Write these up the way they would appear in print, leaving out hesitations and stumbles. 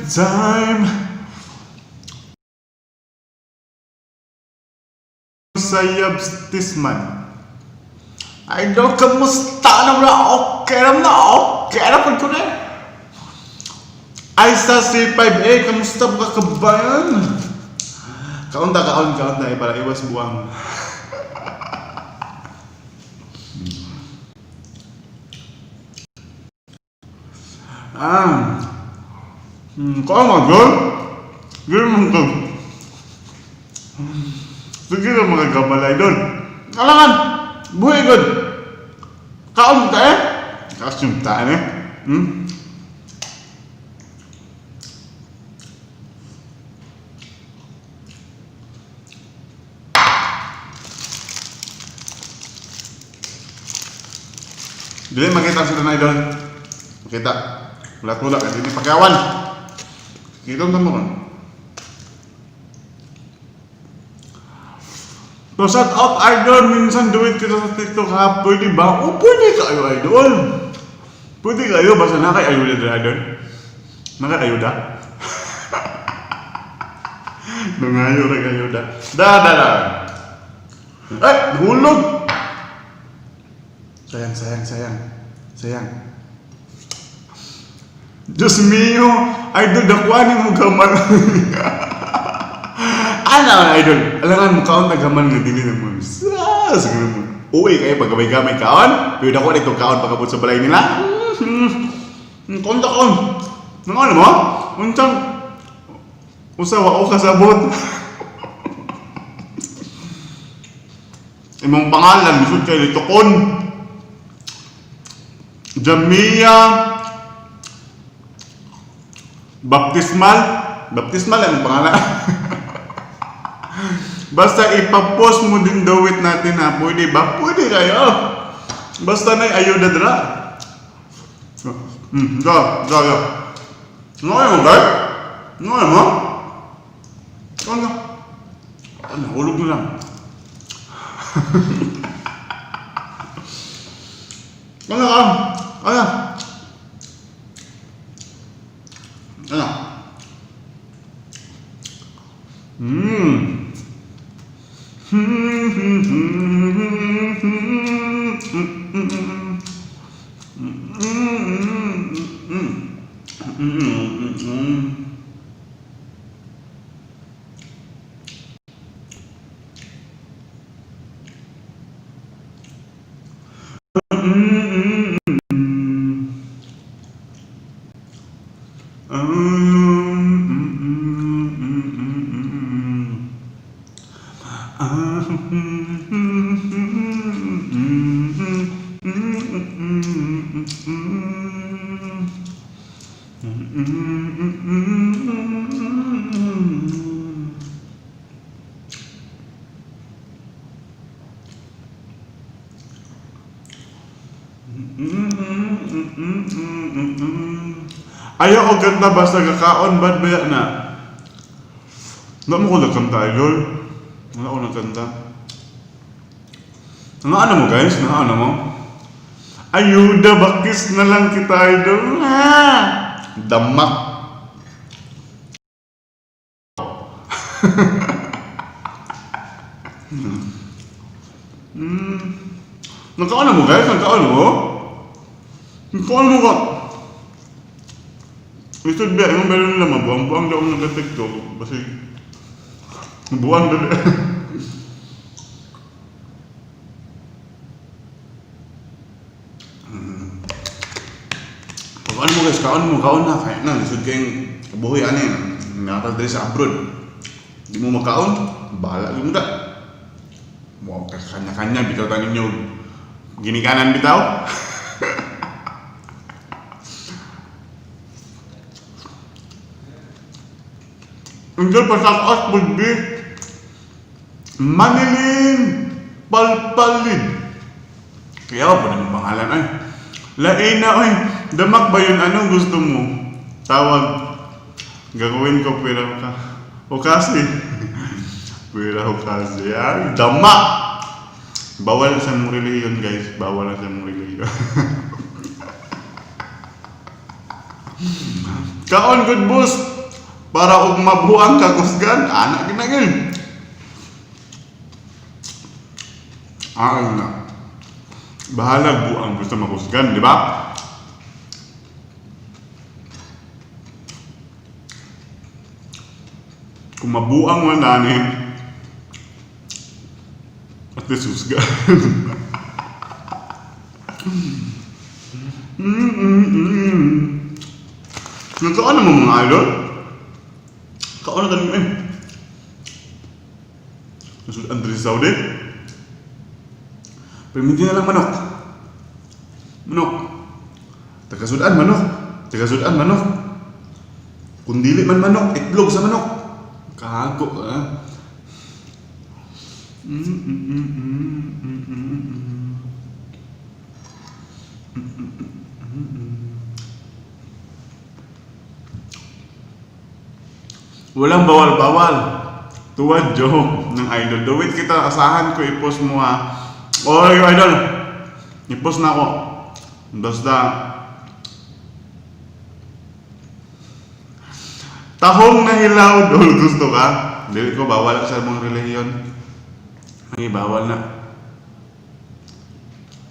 time. Sayab Tisman. Idol, kamusta na mo na? Okay na na? Okay na po ko na. Ay sa C5A, kamusta ba kabayan? Kaunta, kaon, kaunta, eh, para iwas buwang. Ah. Kaon mo, girl? Girl mo ka. Sige na mga gamalay doon. Alangan! Buhay good! Kaon ta eh? Kasyum ta eh? Hmm? Dili makita sila na idol. Makita. Wala-wala kasi ni pagkawan. Kita mo kon. To set up idol, minsan duit kita sa TikTok ha. Pwede ba? O pwede kayo idol. Pwede kayo, basta na kay ayuda dira idol. Na kay ayuda. Nangayo ra ayuda. Da da da. Eh, hulog. Sayang, sayang, sayang. Sayang. Diyos mio, idol, dakuan mo gamal. Ano, idol? Alangan mo kaon na gamal nga dili na mo. Sas, ganun mo. Uwi kayo pag gamay-gamay kaon. Pero dako nito kaon pagabot sa balay nila. Kaon ta kaon. Nang ano mo? Unsang usa wa ko kasabot. Imong pangalan lisod kay litukon. Jamia Baptismal. Baptismal ang pangalan. Basta ipapost mo din dawit natin ha. Pwede ba? Pwede kayo. Basta na ayuda dra. Go, go, go. Ngayon mo, guys? Ngayon mo? Ano? Ano, hulog na lang. Ano ka? Ano? Ano? Hmm. Ayaw og kanta basta kakaon bad baya na. Wala mo ko nagkanta, idol. Wala ko nagkanta. Nga ano mo guys? Nga ano mo? Ayuda, bakis na lang kita, idol. Ah! Damak. Nagkaano mo guys? Nagkaano mo? Nagkaano mo ka? Lisod ba? Yung meron nila mabuang-buang daw ang nag-TikTok. Kasi buang daw. Pag ano mo guys, kaon mo, kaon na. Kaya na, lisod kayong buhoy ano yun. Nakatag diri sa abroad. Di mo makaon, bahala yung da. Wow, kanya-kanya, bitaw tayo ninyo. Ginikanan bitaw. Hindi pa sa us would be Manilin Palpalid. Kaya pa naman pangalan ay. Laina oy, damak ba yun? Anong gusto mo? Tawag. Gagawin ko pera ka. O kasi. Pera o kasi. Ay, damak! Bawal sa mong relihiyon guys. Bawal sa mong relihiyon. Kaon, good boss! Para og mabuang ka kusgan, anak ginagin. Ah, na. Bahala buang gusto makusgan, di ba? Kung mabuang man nani, at least husgan. Nagkaan mo mga idol? Kaon na tayo eh. Nasudan diri sa Saudi. Pero hindi na lang manok. Manok. Taga-sudan manok. Taga-sudan manok. Kung dili man manok, itlog sa manok. Kahago ka. Ah. Walang bawal-bawal. Tuwad joke ng idol. Do it kita, asahan ko i-post mo ha. Oy, idol! I-post na ako. Basta, tahong na hilaw, dol, gusto ka? Dili ko, bawal sa mong relihiyon. Ay, bawal na.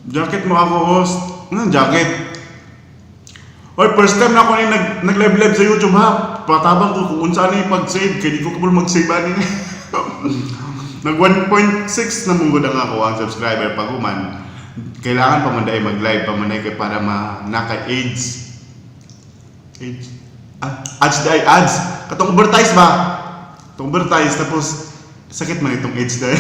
Jacket mo ako, host. Anong jacket? Oy, first time na ako ni nag nag-live live sa YouTube ha. Patabang ko kung unsa ni pag-save kay di ko kabalo mag-save ani. Nag 1.6 na mong ang ako ang subscriber pag human. Kailangan pa man dai mag-live pa man dai kay para ma naka AIDS. AIDS. Ah, ads dai ads. Katong advertise ba? Katong advertise tapos sakit man itong AIDS dai.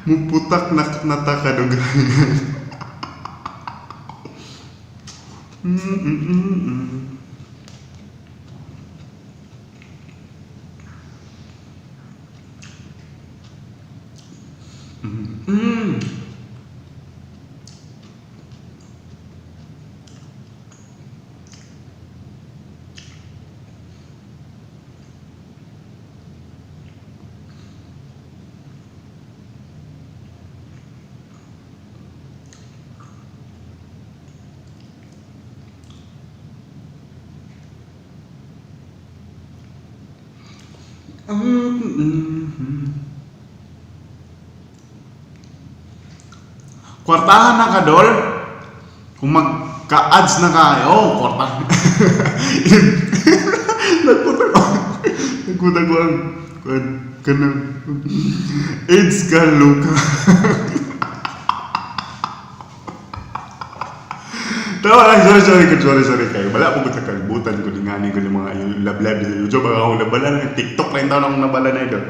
Muputak na natakadugayan. Kwartahan na ka, Dol. Kung magka-ads na ka, oh, kwartahan. Nagpunta ko. Nagpunta ko ang, kanang, AIDS ka, Luka. Tawa lang, sorry, sorry, sorry, sorry kayo. Wala po ko sa kalibutan ko, dinganin ko ng mga love-love sa YouTube. Baka akong nabala na, TikTok rin daw akong nabala na idol.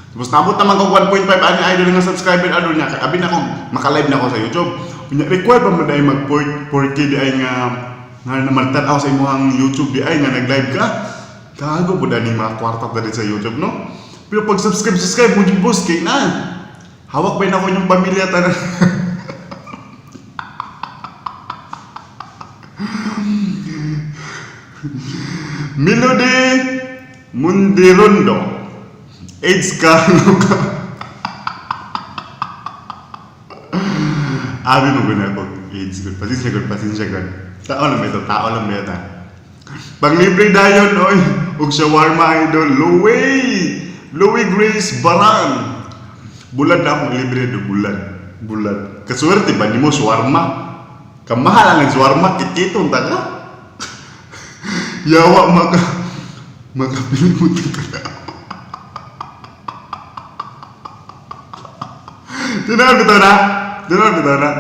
Tapos nabot naman ko 1.5 ani idol nga subscriber idol niya. Kay abi na ko, maka-live na ako sa YouTube. Unya require pa man dai mag 4K di ay nga nga na magtan-aw sa imong YouTube di ay nga nag-live ka. Kago pud ani mga kwarta dali sa YouTube no. Pero pag subscribe subscribe mo jud boss kay na. Hawak ba na ko inyong pamilya tanan. Melody Mundirondo. AIDS ka, luka. Abi mo guna ko AIDS good. Pasensya good, pasensya good. Tao lang ito, tao lang ba ito. Panglibre dayon oy, ug shawarma idol Louie. Louie Grace Baran. Bulad na akong libre do bulad. Bulad. Kaswerte ba nimo shawarma? Kamahal ang shawarma, kikiton ta ka. Yawa maka makapili mo ka. Tinuod bitaw na. Tinuod bitaw na.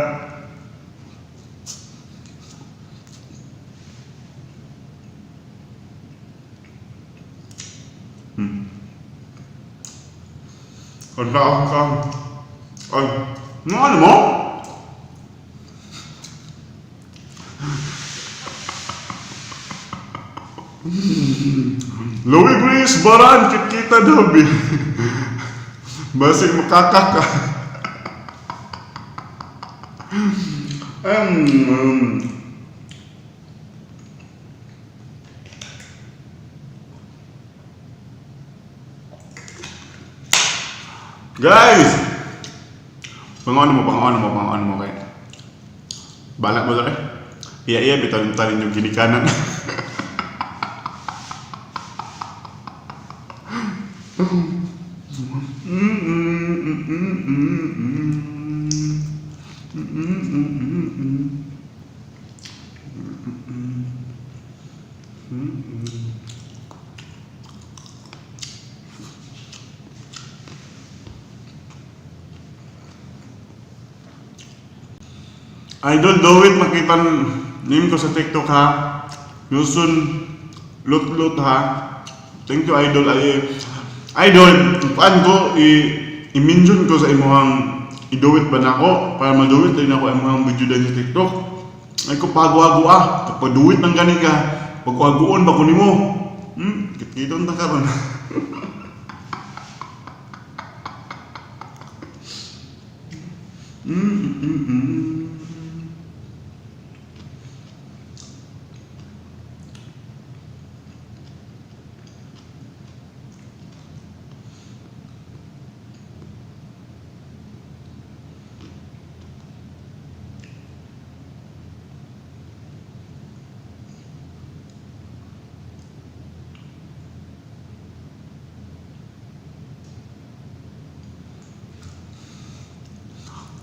Kanta ka. Ay, ano ano mo? Louis Grace Baran, kikita daw, bi. Basig makakaka. Guys! Pangono mo, pangono mo, pangono mo kay. Balak mo eh. Iya iya bitaw tanin yung ginikanan. Idol, do it. Makita name ko sa TikTok ha. Yusun Lut-lut ha. Thank you, Idol. Ay, Idol, paan ko, i-mention ko sa imuhang i-do it ba nako para ma-do it din ako imuhang video din sa TikTok. Ay ko pagwago ah. Kapag do it ng gani ka, pagwagoon ba ko nimo? Kiton ta karon.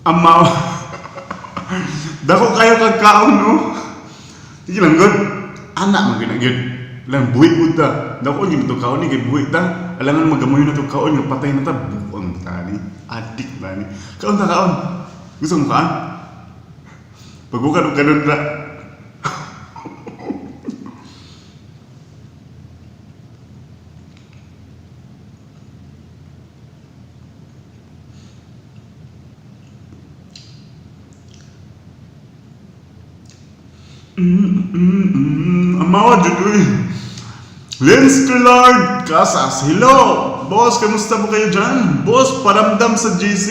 Amaw. Dako kayo kag kaon no. Sige lang gud. Anak man gyud na gyud. Lang buhi pud ta. Dako gyud to kaon ni kay buhi ta. Alangan magamoy na to kaon nga patay na ta buang ta ni. Adik ba ni. Kaon ta kaon. Gusto mo kaon? Pagbukan og kanon ra. Amawa jud uy. Lens Lord Casas, hello! Boss, kamusta po kayo dyan? Boss, paramdam sa GC.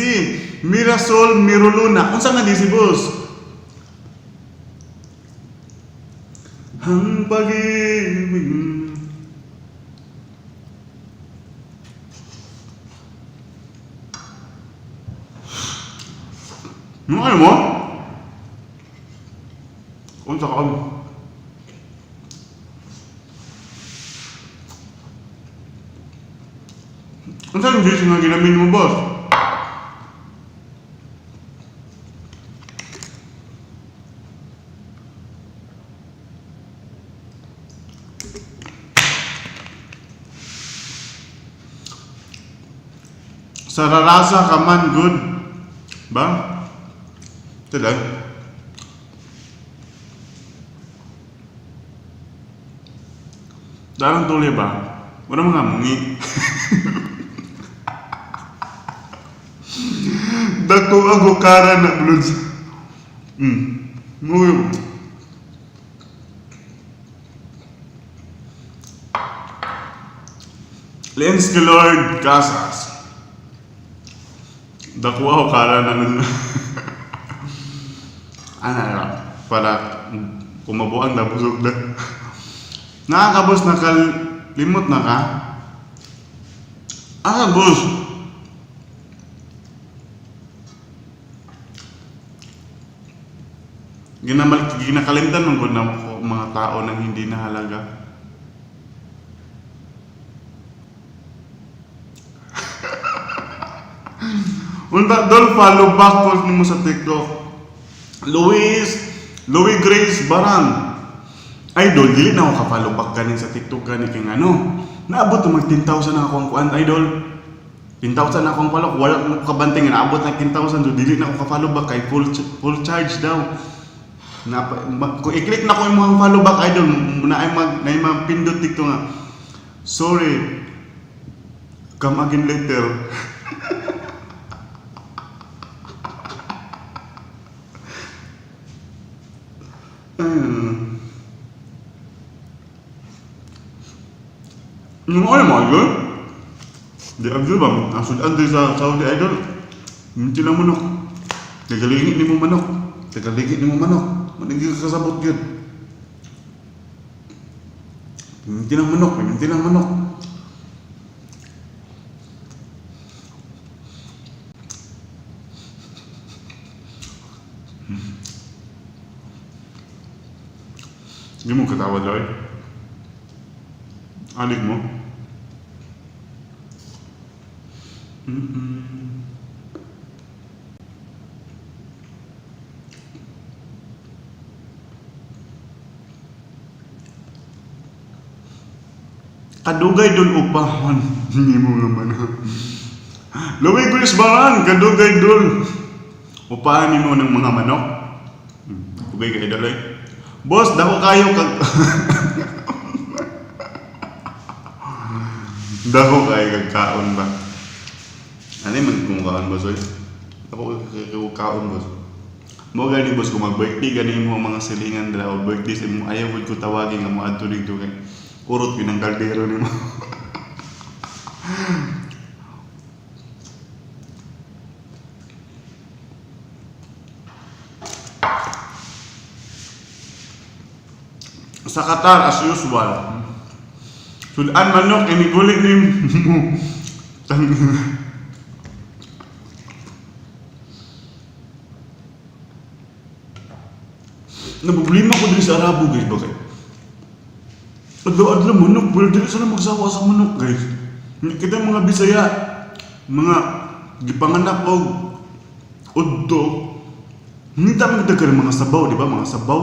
Mirasol Miroluna. Unsa nga GC, boss? Ang pag-ibig. Ano kayo mo? Unsa ka? Unsa yung GC nga ginamin mo, boss? Sa rarasa ka man, good. Ba? Ito lang. Darang tuloy ba? Wala mga mungi. Dako ang hukara na blues. Muy. Lens Lord Casas. Dako ang hukara na nun. Ano na para kumabuang nabusog na. Nakakabos nakalimot na ka? Ah, boss. Ginakalimtan man gud na mga tao nang hindi nahalaga. Unta dol follow back ko nimo sa TikTok. Louis Grace Barang. Idol, dili na ako ka-follow back ganin sa TikTok gani kay ngano. Naabot na mag 10,000 na ako ang kuan idol. 10,000 na akong follow, wala mo kabantay nga naabot na 10,000 do dili na ako ka-follow back kay full charge daw. Na, kung i-click na ko imong follow back idol, na ay mag na ay mapindot dito nga. Sorry. Come again later. Yung ano mo, idol? Di abdul ba? Ang sudan din sa Saudi idol. Hindi lang manok. Tagalingit ni mo manok. Tagalingit ni mo manok. Manigil ka kasabot yun. Hindi lang manok. Hindi lang manok. Hindi mo katawa, Loy. Alik mo. Kadugay dul upahan. Hindi mo naman. Louis Grace Baran, kadugay dul. Upahan nimo ng mga manok. Dugay kay daloy. Boss, dako kayo kag dako kayo kag kaon ba? Ano man kung kaon, boss oy? Dako kayo kaon, boss. Mo gani, boss, kung mag-birthday gani mo mga silingan dira o birthday sa imo, ayaw gud ko tawagin nga moadto didto kay kurot gyud ang kaldero nimo. Sa Qatar as usual. Sudan manok inigulit ni mo. Naproblema ko din sa Arabo, guys, bakit? Adlaw-adlaw manok, pero dili sila magsawa sa manok, guys. Kita mga Bisaya, mga gipanganak og udto, hindi ta magdagan ng mga sabaw, di ba? Mga sabaw.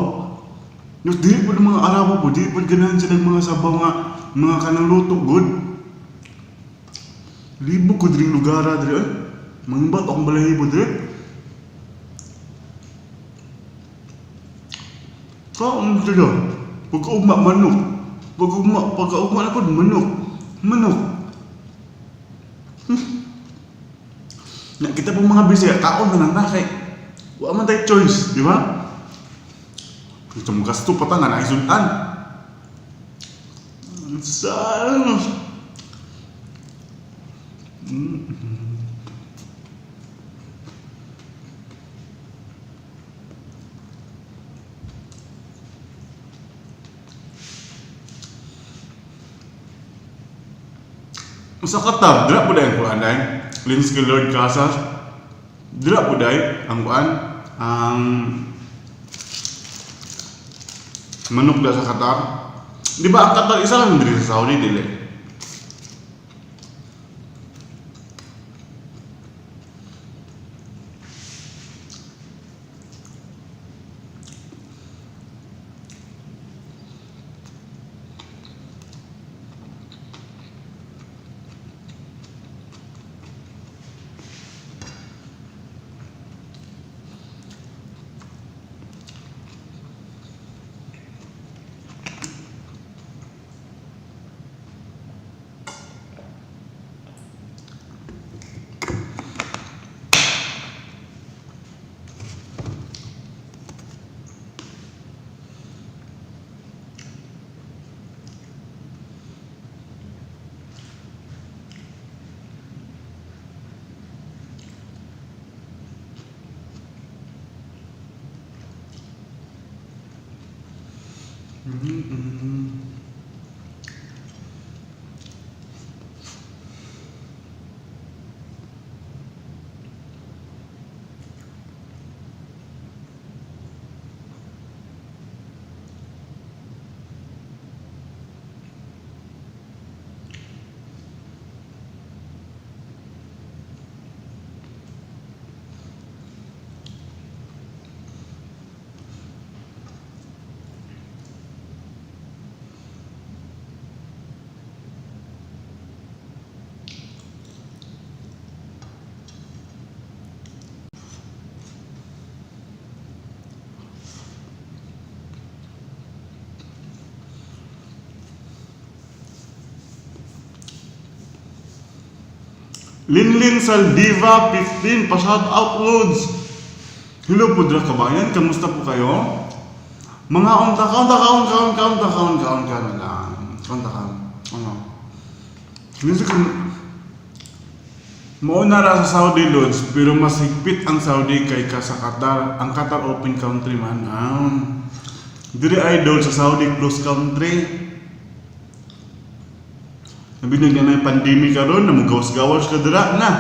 Yung di po ng mga Arabo po, di po ganahan sila ng mga sabaw nga, mga kanang luto, good. Libo ko dring lugar, diri, eh. Mangimbat akong balahibo, diri. Kaon sila. Pagkaugma, manok. Pagkaugma, pagkaugma na po, manok. Manok. Na, kita po mga Bisaya, kaon na lang na kay wa man tayo choice, di ba? Gusto mo gasto pa ta nga naisudan. Saan? Sa Qatar, dira po dahil kuan dahil. Linsky Lord Casas. Dira po dahil ang kuan ang manok da sa Qatar. Di ba ang Qatar isa lang diri sa Saudi, dili? Linlin Saldiva 15, pa-shout out, Lods. Hello po dra kabayan, kamusta po kayo? Mga unta kaunta kaon kaon kaon kaon kaon kaon lang. Kaon kaon. Ano? Minsan kung mao na ra sa Saudi, Lods, pero mas higpit ang Saudi kay ka sa Qatar. Ang Qatar open country man. Ah. Diri, idol, sa Saudi closed country. Labi na na yung pandemic karon na mugawas-gawas ka dira na.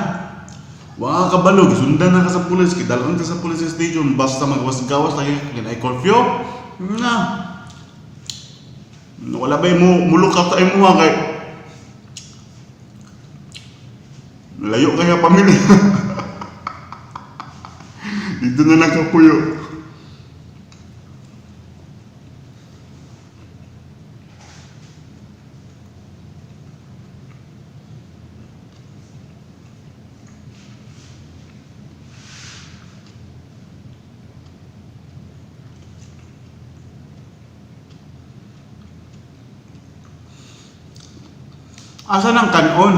Wa ka kabalo, gisundan na ka sa pulis, kidalon ka sa police station, basta magawas-gawas lagi kay curfew. Na. Wala ba mo mulok ka sa imo kay Layo kaya pamilya. Dito na lang kapuyo. Asa ng kanon?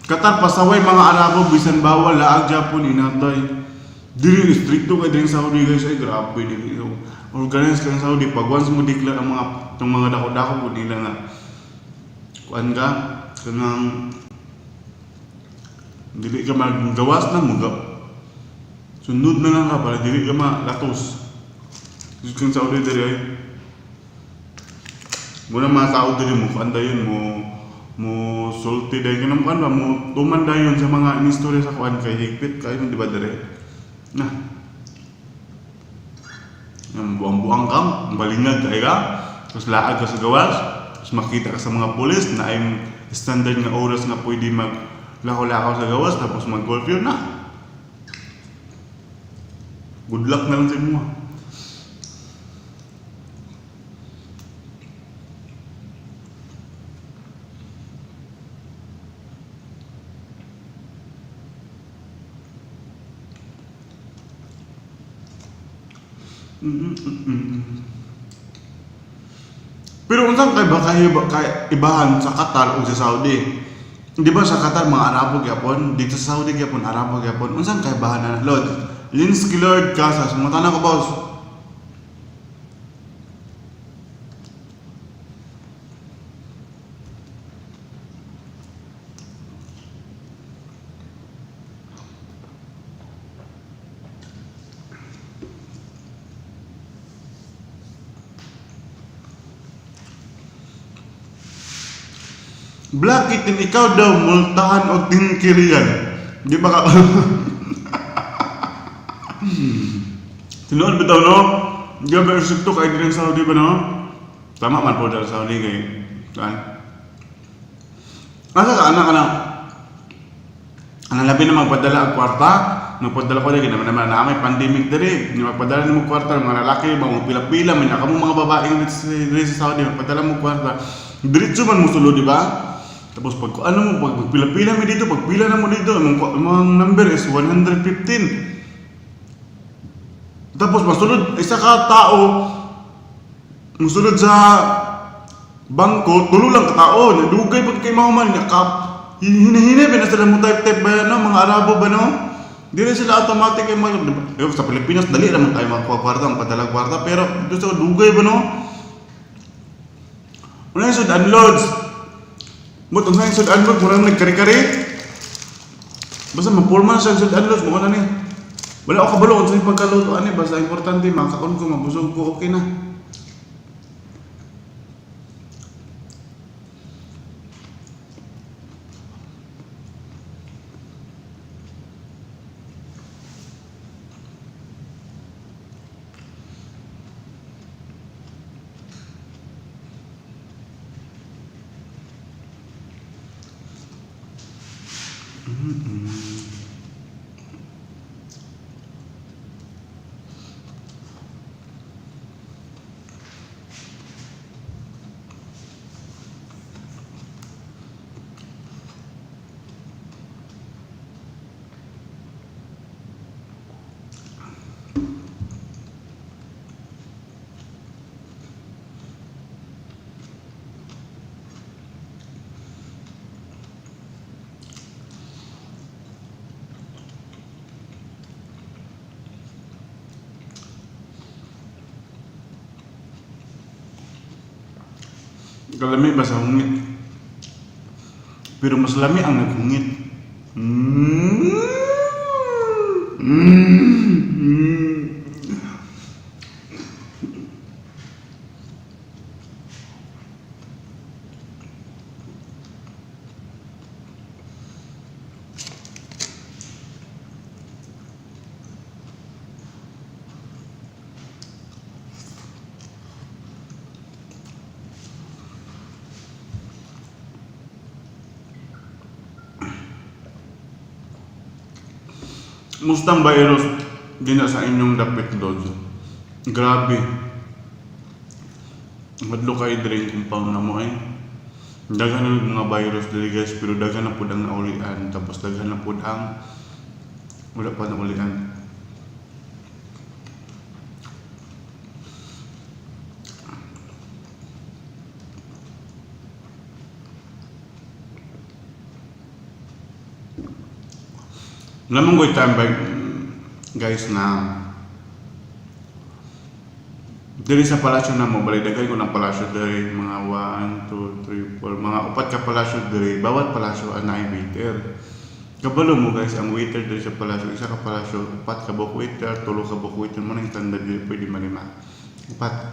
Qatar pasaway mga Arabo bisan bawal laag Japon inatay. Dili stricto kay din Saudi, guys, ay grabe dili. Organize kay Saudi pag once mo declare ang mga itong mga dako-dako po nila nga kuan ka kanang dili ka maggawas na mo sunod na lang ka para dili ka malatos. Diyos kang Saudi diri ay. Muna mga tao diri mo kuan dayon mo mo sulti dayon kanang kuan ba mo tuman dayon sa mga inistorya sa kuan kay higpit kayo, di ba, dire na ang buang-buang ka, balingag kay ka, tapos laag ka sa gawas, tapos makita ka sa mga pulis na ay standard nga oras nga pwede mag lakaw-lakaw sa gawas, tapos mag-golf yun na. Good luck na lang sa imo. Pero unsang kay ba kay, kay ibahan sa Qatar o sa Saudi? Di ba sa Qatar mga Arabo gyapon, dito sa Saudi gyapon Arabo gyapon. Unsang kaibahan na Lord? Linsky Lord Casas, mutana ko, boss. Black Kitten, ikaw daw multahan og tinkirian. Di ba ka? Tinuod ba daw, no? Di ba restricto kay din sa Saudi ba, no? Tama man po dahil Saudi kay saan? Asa ka anak ka na? Ang labi na magpadala ang kwarta, magpadala ko lagi naman naman na may pandemic diri, ni magpadala nimo kwarta mga lalaki, mga pila-pila, may kamo mga babae dito sa Saudi, magpadala mo kwarta. Diretso man mo sulod, di ba? Tapos pag ano mo, pag pila-pila mi dito, pag pila na mo dito, imong number is 115. Tapos masulod isa ka tao, musulod sa bangko, tulo lang ka tao, nadugay pag kay mahuman niya kap. Hinahina ba na sila mo type-type ba no, mga Arabo ba, no? Di rin sila automatic ay mag eh, sa Pilipinas dali naman tayo makakuha kwarta, ang padala kwarta, pero dito sa dugay ba, no? Una yung sud unloads. Mo tong sa sud unload murang nagkari-kari. Basta mapulma na siya ang sud unloads mo na ni. Wala ako kabalo kung sa pagkaluto ani, basta importante makaon ko, mabusog ko, okay na. Kalami ba sa hungit? Pero mas lami ang naghungit. Mustang virus din na sa inyong dapit, Lods. Grabe. Madlo kay drink compound na mo eh. Daghan na mga virus diri, guys, pero daghan na pud ang naulian, tapos daghan na pud ang wala pa naulian. Lamang ko'y time ba, guys, na diri sa palasyo na mo, bali daghan ko ng palasyo diri, mga 1, 2, 3, 4, mga upat ka palasyo diri, bawat palasyo ang naay waiter. Kabalo mo, guys, ang waiter diri sa palasyo, isa ka palasyo, upat ka buok waiter, tulo ka buok waiter, mo nang standard diri, pwede malima. Upat.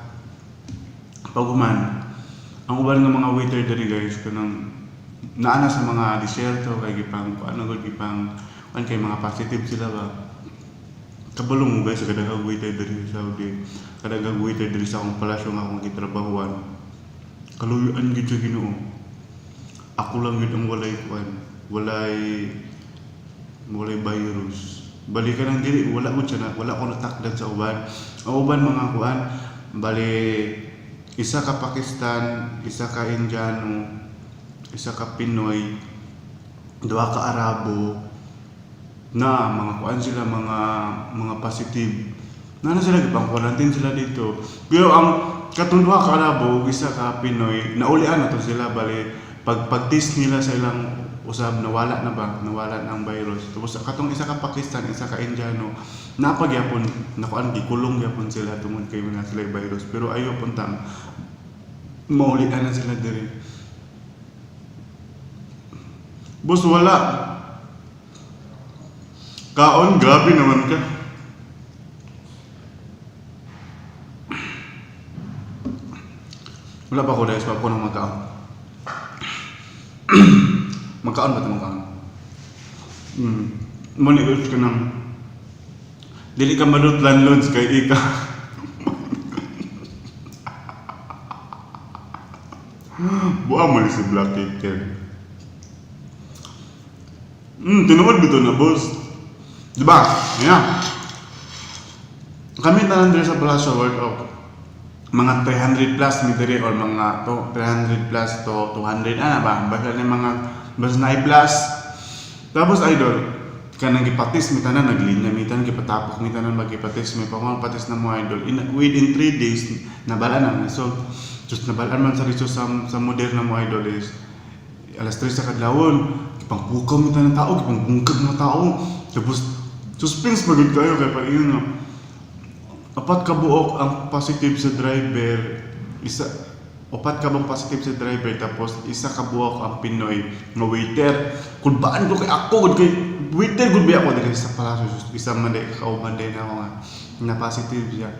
Pag human, ang uban nga mga waiter diri, guys, kanang naa na sa mga disyerto kay gipang ano gud, gipang kuan kay mga positive sila ba. Kabalo mo, guys, sa kadaghang waiter diri sa Saudi, kadaghang waiter diri sa akong palasyo nga akong gitrabahuan. Kaluyan gid sa Ginoo. Ako lang gid ang walay kuan, walay walay virus. Bali kanang dili wala mo siya na, wala ko natakdan sa uban. Ang uban mga kuan, bali isa ka Pakistan, isa ka Indiano, isa ka Pinoy, duha ka Arabo, na mga kuan sila, mga positive. Na na sila gipang quarantine sila dito. Pero ang katong duha ka Arabo ug isa ka Pinoy, naulian na to sila, bali pag pag-test nila sa ilang usab, nawala na ba, nawala na ang virus. Tapos katong isa ka Pakistan, isa ka Indiano, napagyapon nakuan, gikulong gyapon sila tungod kay mga sila virus. Pero ayo punta maulian na sila diri. Boss, wala. Kaon, grabe naman ka. Wala pa ko dahil pa ako nang magkaon. Magkaon ba ito, magkaon? Muna urge ka ng dili ka malut landlords kay ika. Buang mo ni si Black Kitten. Tinuod bito na, boss. Diba? Yeah. Kami tanan diri sa Palasyo worth of mga 300 plus mi diri or mga to 300 plus to 200 ana ba, basta ni mga basta na plus. Tapos, idol, kanang gipatis mi tanan, naglinya mi tanan, gipatapok mi tanan, magipatis mi pa patis na mo, idol, within 3 days nabala na. So just nabalaan man sa result sa Moderna mo, idol, is alas 3 sa kadlawon gipangpukaw mi tanan tao, gipangbungkag mga tao. Tapos suspense magud kayo kay pag ingon nga apat ka buok ang positive sa driver, isa upat ka bang positive sa driver, tapos isa ka buok ang Pinoy nga waiter. Kulbaan ko kay ako gud kay waiter gud ba ako diri sa palasyo, isa man day kauban day na ako nga na positive siya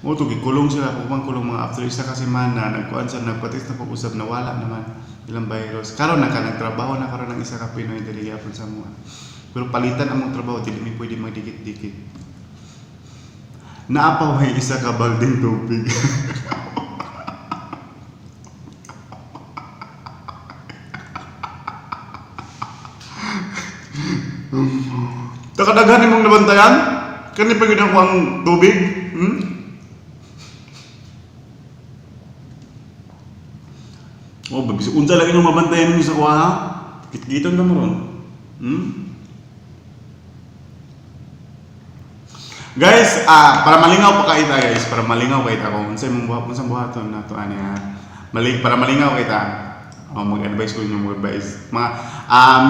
mo to, gikulong sila kung kulong mga after isa ka semana, nagkuan sa nagpatis na pag-usab, nawala naman ilang virus. Karon na ka nagtrabaho na karon ang isa ka Pinoy diri gyapon sa mga, pero palitan among trabaho, dili mi pwede magdikit-dikit. Naa pa may isa ka balding tubig. Takadaghan nimong nabantayan? Kani pa gyud ako ang tubig? Hmm? Oh, babis unsa lang inyong mabantayan ninyo sa kuha, ha? Kitgitan na mo ron. Guys, para malingaw pa kita, guys, para malingaw kita kung unsay mong buhat, unsang buhaton nato ani ha. Mali para malingaw kita. Oh, mag-advise ko inyo, mag-advise. Mga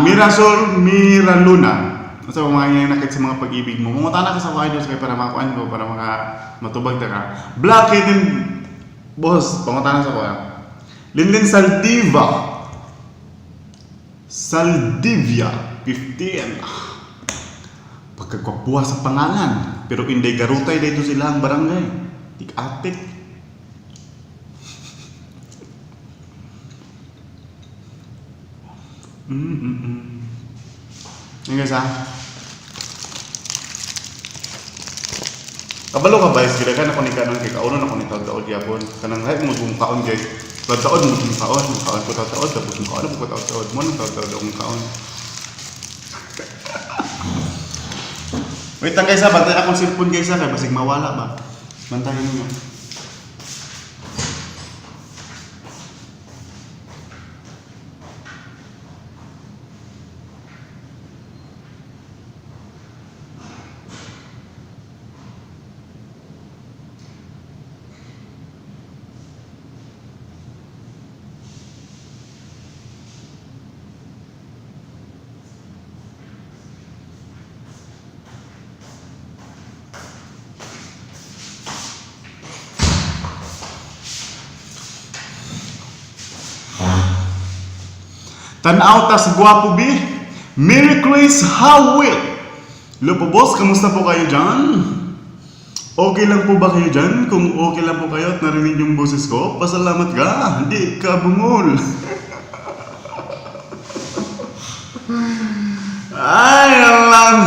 Mirasol Miraluna. Unsa ba mga nakit sa mga pag-ibig mo? Mangutana ka sa mga idols kay para makuan ko, para maka matubag ta ka. Black Hidden Boss, pangutana sa kuha. Linlin Saldiva. Saldivia 15. Pagkagwapuha sa pangalan. Pero inday garutay dito sila ang barangay. Tik-atik. Yan, guys, ha. Kabalo ka ba, gila ka na ni kanon kay kaunon ako ni taod-taod yapon. Kanang lahat mo kung kaon kay taod-taod mo kung kaon, kaon ko taod-taod tapos mo kaon ko taod-taod mo nang taod-taod akong kaon. Wait lang, guys, ha, bantay akong cellphone, guys, ha, kay basig mawala ba. Bantayan ninyo. Tanaw tas gwapo bi. Mary Grace Howell. Hello po, boss, kamusta po kayo dyan? Okay lang po ba kayo dyan? Kung okay lang po kayo at narinig yung boses ko, pasalamat ka. Hindi ka bungol. Ay, alang.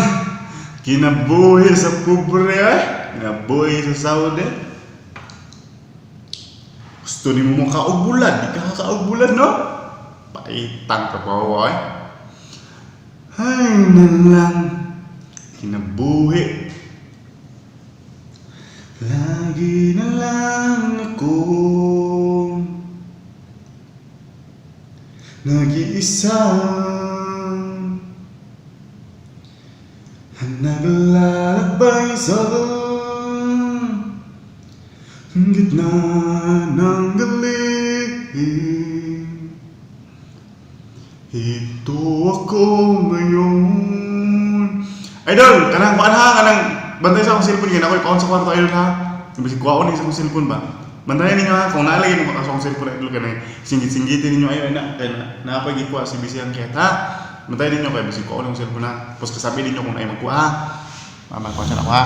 Kinabuhi sa pobre eh. Kinabuhi sa Saudi. Gusto ni mo makaog bulad. Di ka kakaog bulad, no? Paitang ka pa, eh. Ay, nalang. Kinabuhi. Lagi na lang ako nag-iisa, naglalakbay sa gitna ng galing. Ito ako ngayon. Idol, kanang kuan ha, kanang bantay sa akong cellphone kay ako'y paon sa kwarto, idol, ha. Bisig kuwaon ni sa akong cellphone ba. Bantayan ninyo ha, kung naalagay mo ka sa akong cellphone, idol, kanang singgit-singgitin ninyo ayo na kay na naapay gikuha si Bisi ang ket ha. Bantayan ninyo kay bisig kuwaon ang cellphone ha. Tapos kasabi ninyo kung ay magkuha ha. Mama ko siya na ha.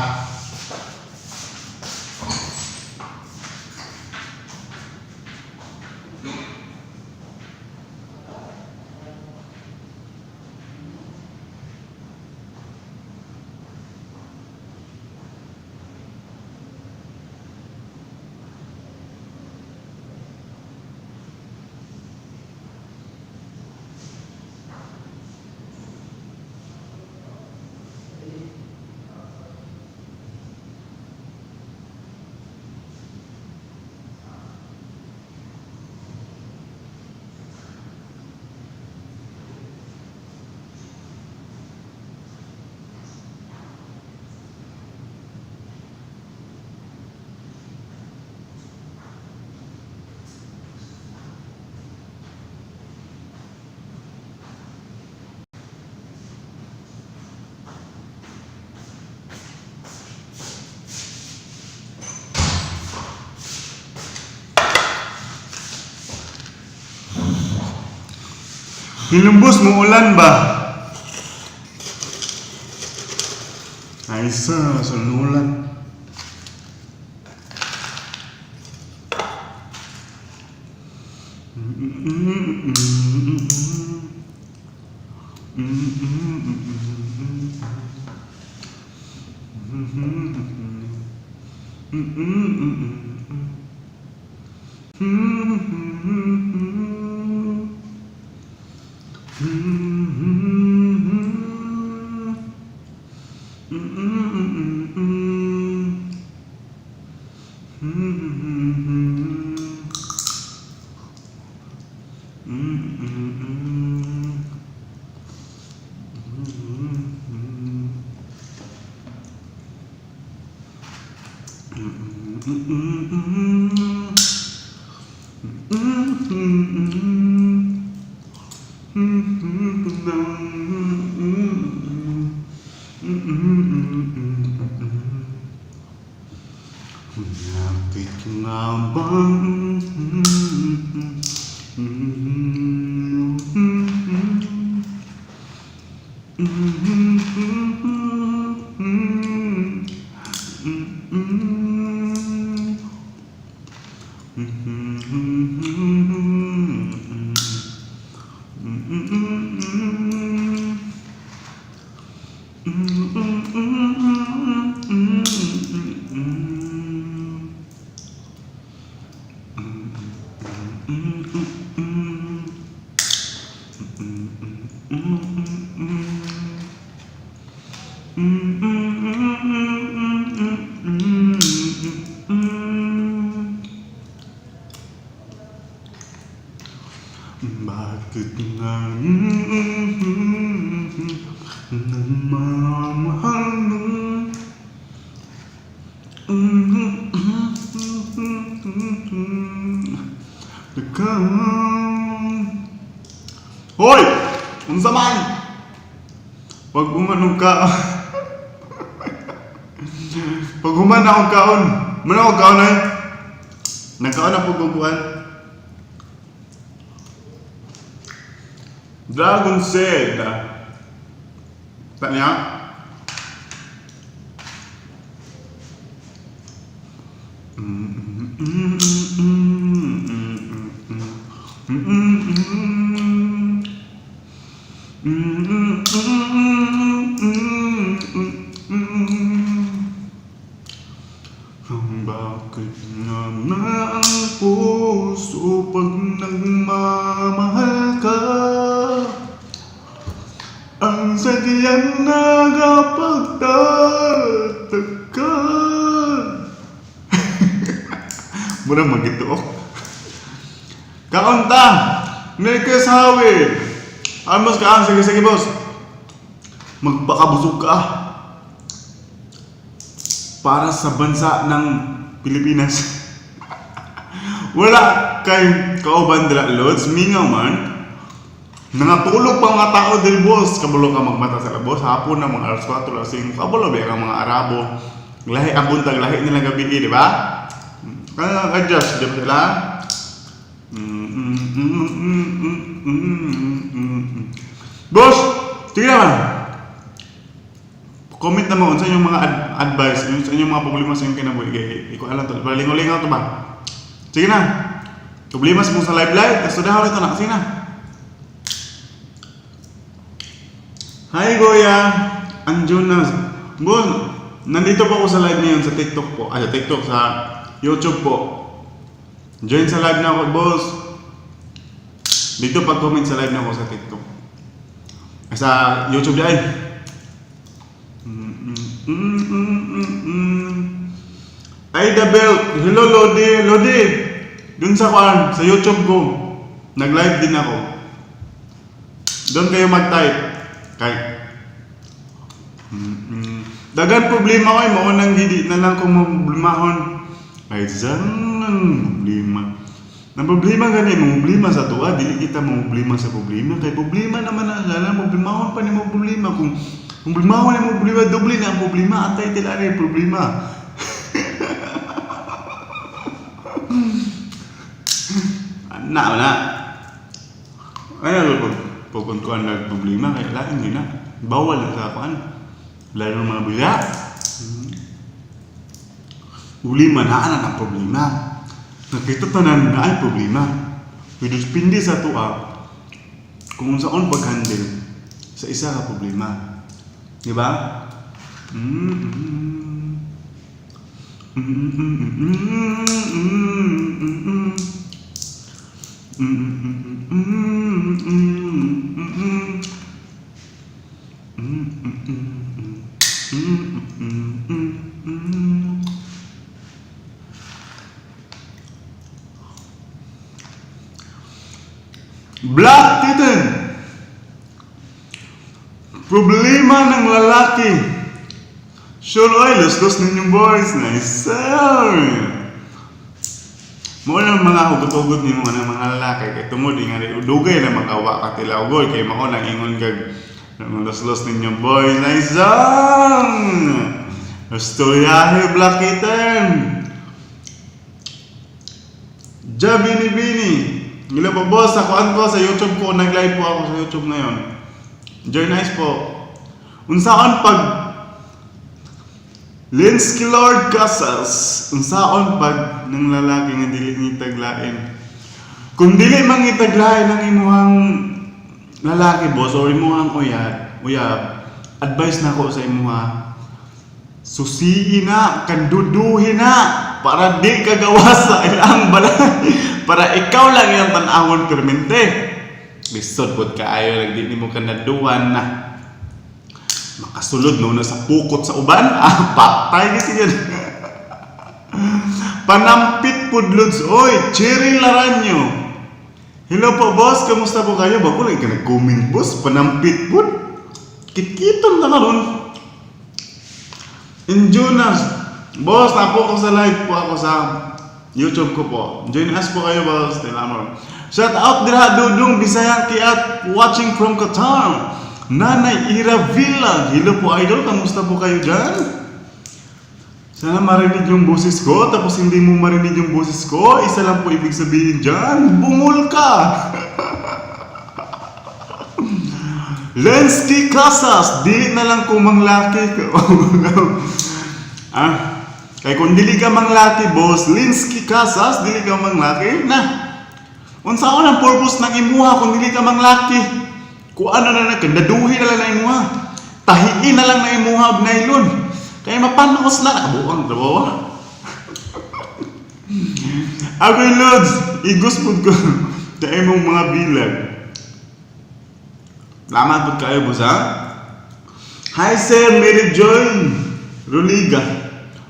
Hilumbos mo ulan ba? Ay sa sunulan. Lapit nga bang. Bakit nga nagmamahal ng Ikaw. Hoy! Unsa man? Pag human og ka. Pag human akong kaon. Man ako kaon ay. Nagkaon na po kukuhan. Dragon said. Tanya? Bakit naman ang puso pag nagmamahal ka? Ang sadyang nagapagtataka. Mura magituok. Kaunta! Merkes Hawid! Amos ka? Sige, sige, boss. Magpakabusog ka. Para sa bansa ng Pilipinas. Wala kay kauban dira, Lods. Mingaw man. Nangatulog pa mga tao diri, boss. Kabalo ka magmata sa boss. Hapon na mga alas 4, alas 5. Kabalo ba ang mga Arabo. Lahi ang buntag, lahi nila gabi, di ba? Kaya adjust, di ba sila? Boss, tingnan naman. Comment naman sa inyong mga advice, yung sa inyong mga problema sa inyong kinabuhi. Kay iko alam to. Palingaw-lingaw to ba? Sige na. Problema sa mong sa live live. Tapos ito na. Sige na. Hi, Goya! Ang Jonas. Boss, nandito po ako sa live ngayon sa TikTok po. Ay, sa TikTok, sa YouTube po. Join sa live na ako, boss. Dito pag-comment sa live na ako sa TikTok. Ay, sa YouTube dahil. Ay, the belt. Hello, Lodi. Lodi. Dun sa kuan, sa YouTube ko. Nag-live din ako. Doon kayo mag-type. Kay. Dagan problema ko ay mao nang gidi na lang kung problemahon. Ay, ang problema. Ang problema gani, problema sa tuwa, dili kita problema sa problema. Kay problema naman na alam, problemahon pa nimo problema. Kung problemahon nimo problema, doble na ang problema. Atay tila rin problema. Na, na. Ay, ano pag pag kuan nag problema kay lain yun na. Bawal na sa kuan. Lain ng mga buya. Problema na ana ang problema. Nakita tanan na ay problema. Pero depende sa tuwa kung unsaon pag-handle sa isa ka problema. Di ba? Black Kitten! Problema ng lalaki. Sure, oy, luslos ninyong boys. Nice sir. Mo na mga hugot-hugot nimo ng mga lalaki kay tungod nga dugay na makawa ka tilawgoy kay mao nang ingon kag luslos ninyong boys. Nice song. Istoryahe, Black Kitten. Jabini Bini. Hello po, boss, sa kuan ko sa YouTube ko, nag-live po ako sa YouTube ngayon. Join nice po. Unsaon pag Linsky Lord Casas, unsaon pag ng lalaki nga dili ni taglain? Kung dili man itaglain ang imuhang lalaki, boss, or imuhang uyab, uyab, advice na ko sa imuha, susii na, kanduduhin na, para di ka gawas sa ilang balay. Para ikaw lang iyang tan-awon permente. Lisod pod kaayo nagdi nimo kanaduan na. Makasulod no na sa pukot sa uban. Ah, patay gyud siya. Panampit pud, Lods. Oy, Cherry Laranyo. Hello po, boss. Kamusta po kayo? Bago lang ka nag-comment, boss. Panampit po. Kitkiton na karon. In Jonas. Boss, napo ko sa live po ako sa YouTube ko po. Join us po kayo, boss. Tinamor. Shout out dira Dudong Bisayang Kiat watching from Qatar. Nanay Ira Villa. Hello po, idol. Kamusta po kayo dyan? Sana marinig yung boses ko, tapos hindi mo marinig yung boses ko, isa lang po ibig sabihin dyan, bungol ka! Lensky Casas, dili na lang kung manglaki ka. Ah, kay kung dili ka manglaki, boss, Linsky Casas, dili ka manglaki, na. Unsa ko ang purpose ng imuha kung dili ka manglaki? Kung ano na na, kandaduhi na lang na imuha. Tahiin na lang na imuha og nylon. Kaya mapanos na, nakabuang, trabaho. Agoy Lods, igos pud ko. Sa imong mga bilag. Salamat pud kayo, boss, ha? Hi, Sir Mary Joy Ruliga.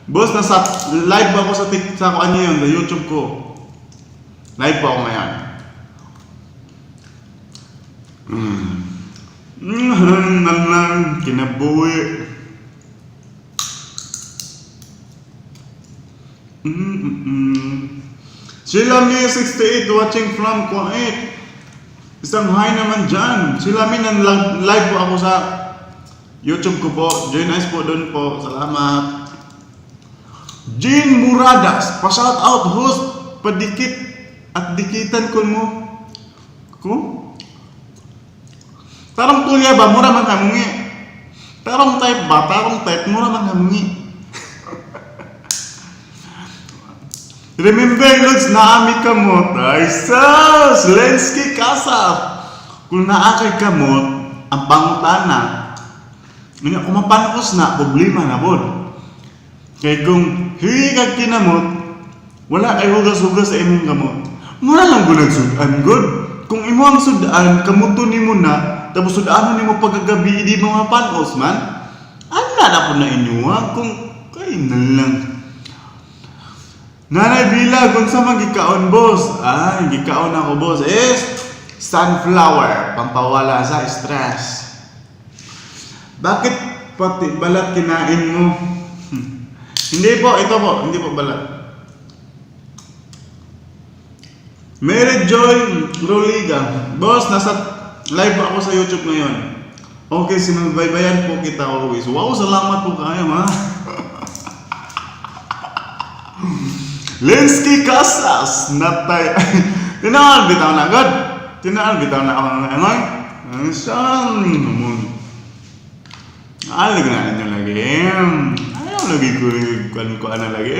Boss, nasa live ba ako sa TikTok sa kuan yun, sa YouTube ko. Live po ako ngayon. Lang, kinabuhi. Sheila May 68 watching from Kuwait. Isang hi naman dyan. Sheila May, nan live po ako sa YouTube ko po. Join us po doon po. Salamat. Jean Muradas, pa-shout out host, padikit at dikitan ko mo. Ko? Tarong tulya ba, mura man kamungi. Tarong type ba, tarong type, mura man kamungi. Remember, Lods, naami kamot. Ay, sus! Lensky Casa! Kung naa kay kamot, ang pangutana, nga kung mapanos na, problema na bod. Kay kung hiwi kag kinamot, wala kay hugas-hugas sa imong kamot. Mura lang gud sudan gud. Kung imo ang sudan, kamuto nimo na, tapos sudanon nimo pagkagabi, di mo mapanos man. Ana na po na inyo ha? Kung kay na lang. Nanay Bila, kung sa gikaon, boss? Ay, gikaon ako, boss, is sunflower, pampawala sa stress. Bakit pati balat kinain mo? Hindi po, ito po, hindi po balat. Mary Joy Roliga. Boss, nasa live ako sa YouTube ngayon. Okay, sinubaybayan po kita always. Wow, salamat po kayo, ha. Lensky Casas, natay. Tinawag bitaw na god. Tinawag bitaw na ako ng ano. Ang siyang naman. Alag na ninyo lagi. Ayaw lagi ko kuan kuan na lagi.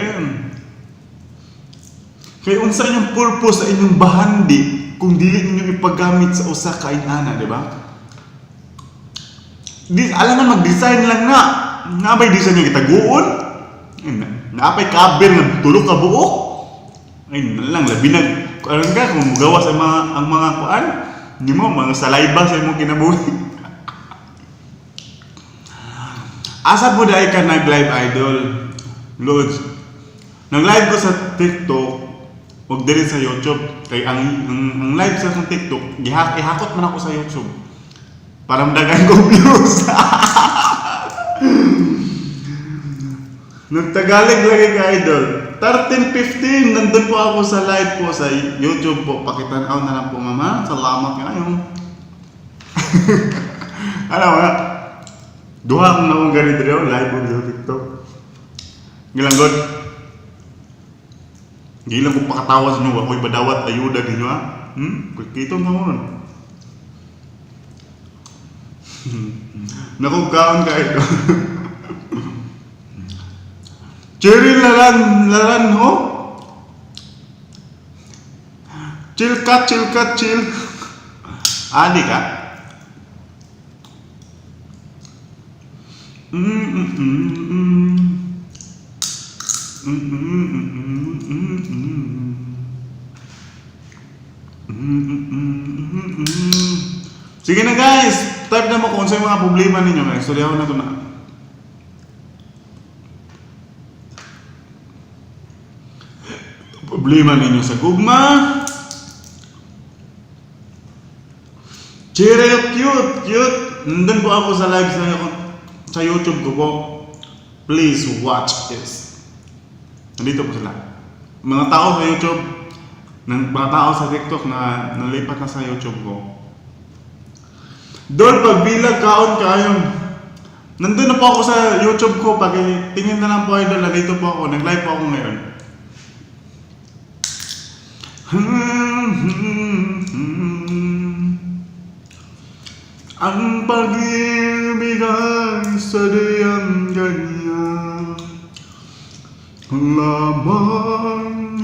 Kay unsa inyong purpose sa inyong bahandi kung dili ninyo ipagamit sa usa ka inana, di ba? Di alam man mag-design lang na. Nabay design yung gitaguon. Naapay cover nga tulo ka buok. Ay na lang labi nag aron ka kung mugawas ang mga kuan nimo mga saliva sa imong kinabuhi. Asa po dai ka nag-live, idol? Lods. Nag-live ko sa TikTok ug diri sa YouTube kay ang live sa akong TikTok gihak ihakot man ako sa YouTube para madagan ko views. Nagtagalog lagi ka, idol. 13:15, nandun po ako sa live po sa YouTube po. Pakitanaw na lang po, mama. Salamat ngayon. Alam mo na. Duha akong naong ganito rin, live og sa TikTok. Gilang god. Gilang ko pakatawa sa inyo, ako'y badawat ayuda ninyo ha. Hmm? Kito na mo ron. Naku, kaon ka ito. Cherry laran, laran ho? Chill ka, chill ka, chill. Adi ka? Sige na guys, type na mo kung sa mga problema ninyo. Guys, istoryahan na to na. Problema ninyo sa gugma. Cheryl, cute, cute. Nandun po ako sa live sa YouTube ko po. Please watch this. Nandito po sila. Mga tao sa YouTube, mga tao sa TikTok na nalipat na sa YouTube ko. Doon, pagbilag kaon kayo. Nandun na po ako sa YouTube ko. Pag tingin na lang po idol, nandito po ako. Nag-live po ako ngayon. Ang pag-ibig ay sadyang ganyan lamang,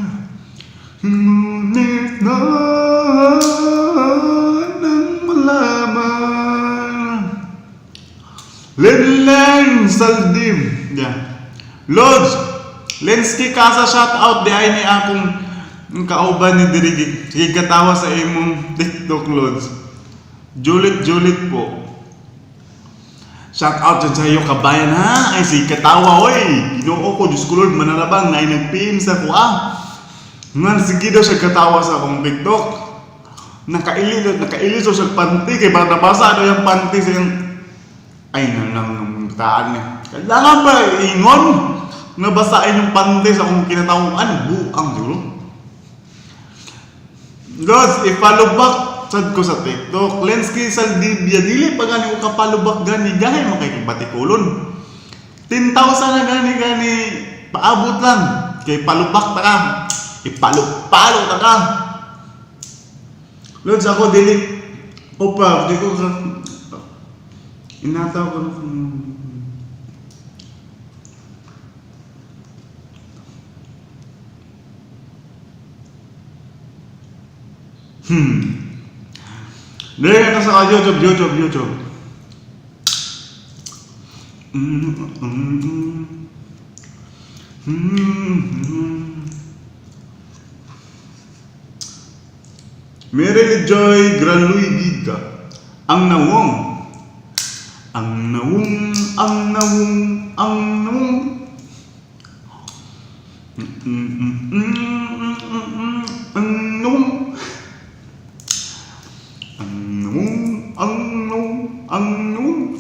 ngunit na nang malaman. Lenleng Saldim. Yeah. Lods, Lensky Casa, shout out di ay ni akong kauban ni diri, sige katawa sa imong TikTok, Lods. Julit Julit po. Shout out dyan sa iyo, kabayan, ha. Ay si katawa oy. Ginoo ko, Diyos ko Lord, manalabang na nag-PM sa ko ah. Ngan sige daw siya katawa sa akong TikTok. Nakaili nakaili daw siya panty kay para nabasa daw yung panty sa iyang ay nang nang taan niya. Kailangan ba ingon? Nabasain yung panty sa akong kinatawaan. Buang siguro. Lods, i-follow back sad ko sa TikTok. Lensky Saldivia, dili pa gani ko ka-follow back gani gahi mo kay batikulon. 10,000 na gani gani paabot lang kay follow back ta ka. I-follow ta ka. Lods, ako dili ko pa di ko ka inataw ko. Dili na sa YouTube, YouTube, YouTube. Mary Joy Graluy Giga. Ang nawong. Ang nawong, ang nawong, ang nawong. Ang nawong. Ang nawong, ang nawong, ang nawong.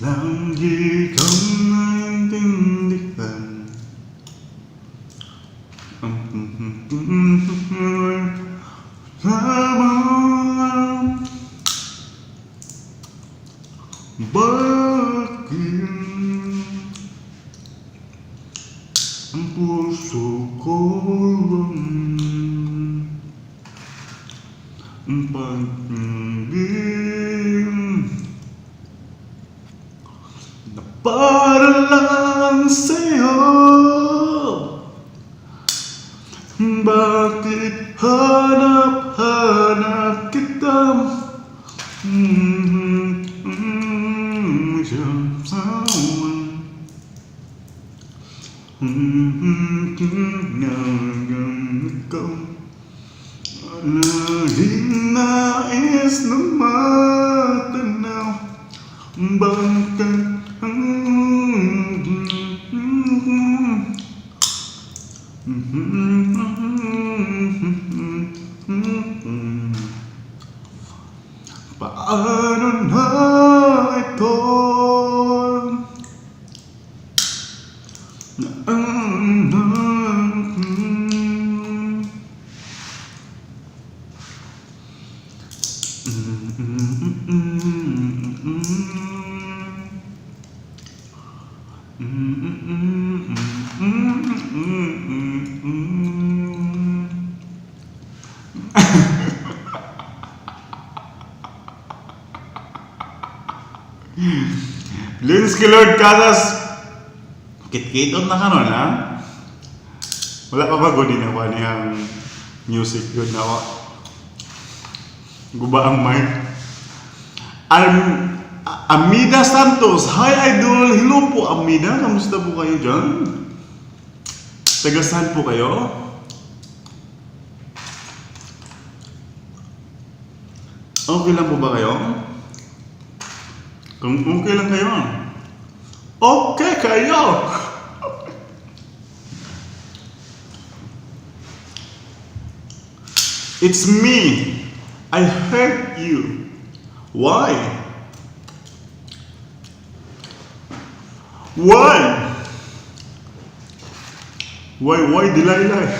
Lagi kang naintindihan. Lamang bakit ang puso ko lang ang pag-ibig na para lang sa'yo? Bakit hanap-hanap kita? Someone. Ikaw laging nais na matanaw. Bakit paano na ito? Linsky Lord Casas. Kit-kiton na kanon ha? Wala pa ba good na niyang music good na ako? Guba ang mic. Amida Santos. Hi, Idol. Hello po, Amida. Kamusta po kayo dyan? Taga saan po kayo? Okay lang po ba kayo? Kung okay lang kayo. Okay kayo! It's me. I hurt you. Why? Why? Why, Delilah?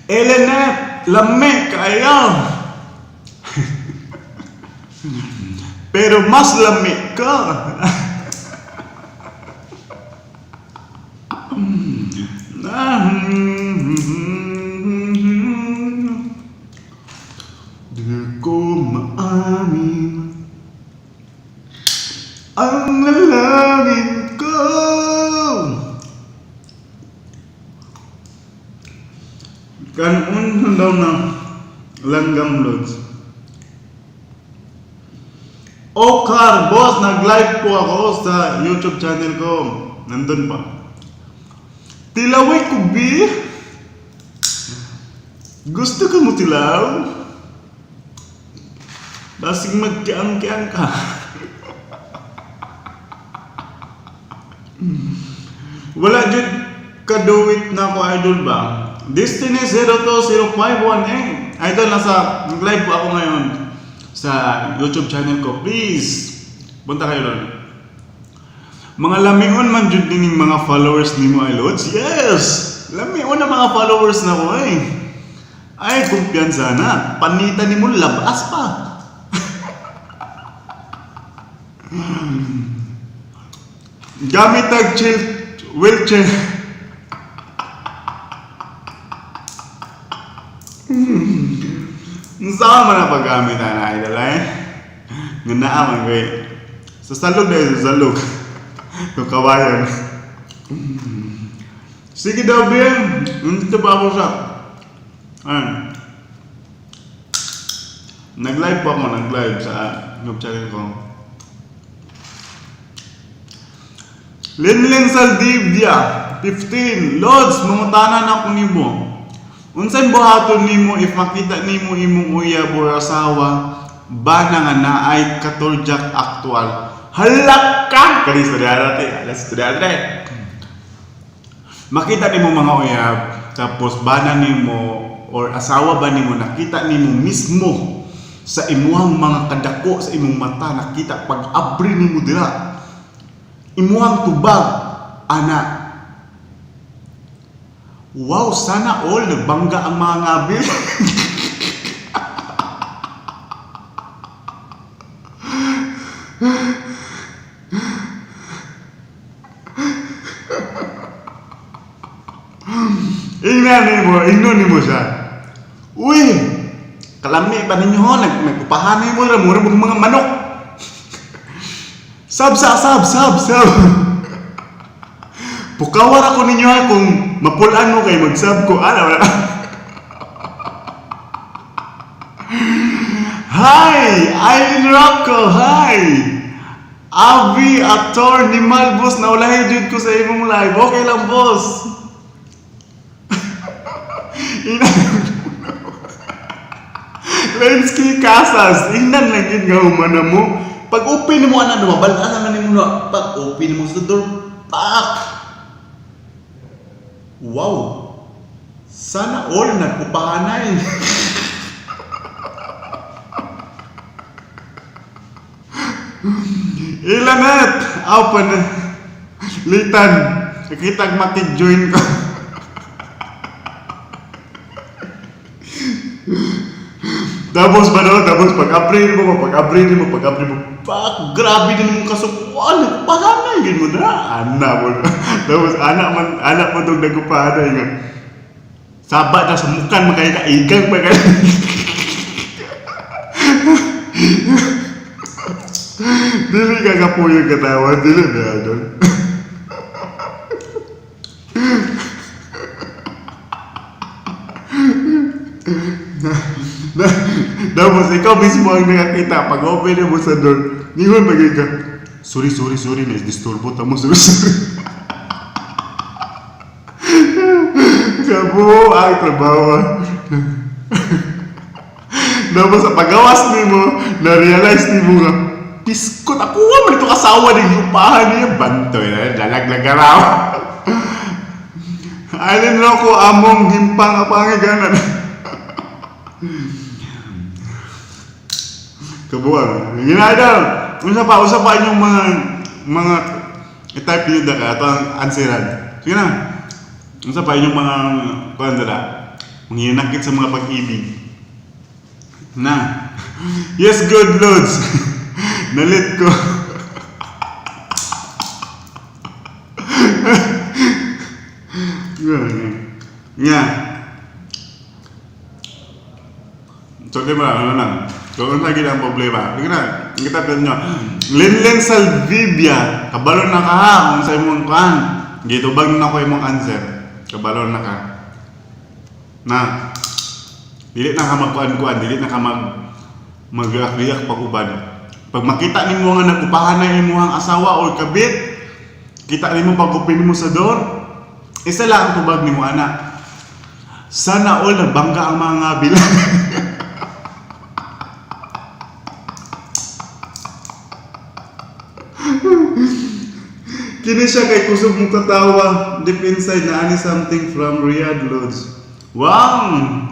Elena, lami kayo. Pero mas lami ka. Di ko maamin ang lalangin ko. Kanon daw na langgam, Lods. Okar, boss, nag-live po ako sa YouTube channel ko. Nandun pa. Tilaway ko, B. Gusto ka mo tilaw? Basig magkiang-kiang ka. Wala jud kaduwit na ako, idol ba? Destiny 020518. Idol, nasa live po ako ngayon sa YouTube channel ko. Please, punta kayo doon. Mga lamion man jud dining mga followers nimo ay, Lods. Yes! Lamion na mga followers na ko eh. Ay, kumpiyansa na. Panita nimo labas pa. Gamit tag chill wheelchair. Unsa man ang paggamit ana, idol eh? Nga naa man ko eh. Sa salog na sa salog. Kung kawayan. Sige daw, Ben. Nandito pa ako sa... Ayun. Nag-live po ako, nag-live sa YouTube channel ko. Linlin Saldivia, 15. Lods, mangutana na ako nimo. Unsay buhaton nimo if makita nimo imong uyab or asawa ba na nga naay katurjak aktual? Halak ka! Kani estudyante, alas estudyante. Makita nimo mga uyab, tapos bana nimo or asawa ba nimo, nakita nimo mismo sa imuhang mga kadako, sa imong mata, nakita pag abri nimo dira imuhang tubag ana. Wow, sana all nagbangga ang mga ngabil. Ingnan nimo, ingnon nimo siya. Uy, kalami pa ninyo ho, nagpupahanay mo ra, mura mong mga manok. Sab, sab, sab, sab, sab. Pukawar ako ninyo ha, kung mapulaan mo kay magsab ko. Ana, wala. Hi! Eileen Rocco! Hi! Avi Ator ni Mal, boss, naulahi jud ko sa imong live. Okay lang, boss. Lensky Casas, ingnan lang yun nga humana mo. Pag open mo ana, dumabal ana man nimo na. Pag open mo sa door, pak! Wow! Sana all nagpupahanay. Ilanet! Aw pa na. Litan, nakita maki-join ko. Tapos ba no? Tapos pag-upgrade mo, pak, grabe din mong kasukuan, nagpahanay gid mo na. Ana mo na. Tapos ana man, ana mo tong nagpahanay nga. Saba na sa mukan makaya ka igang pa kayo. Dili ka kapuyo katawa, dili ba, idol? Tapos ikaw mismo ang nakakita pag open mo sa door, ningon bagay ka, "Sorry, sorry, sorry, na-disturbo ta mo, sorry, sorry." Kabo ang trabaho. Tapos sa pagawas nimo, na-realize nimo nga, piskot ako man ito kasawa ng yupahan niya. Bantoy na, lalaglag ka raw. Alin raw ko among himpang apangiganan. Kabuang. Ginadaw. Unsa pa inyong mga i-type niyo da ka ato ang answeran. Sige na. Unsa pa inyong mga kuan dala? Mga sa mga pag-ibig. Na. Yes, good Lods. Nalit ko. Yeah. So, di ba, ano lang. So, ano lagi ang problema? Sige na, kita pa nyo. Linlin Salvibia, kabalo na ka ha, kung sa imong kuan. Gitubag na ko imong answer. Kabalo na ka. Na, dili na ka magkuan-kuan, dili na ka mag-riyak pag uban. Pag makita nimo nga nag-upahan na imong asawa or kabit, kita nimo pag open nimo sa door, isa lang ang tubag nimo ana. "Sana all nagbangga ang mga bilang." Kini siya kay kusog mo katawa. Deep inside na ani something from Riyadh, Lods. Wow!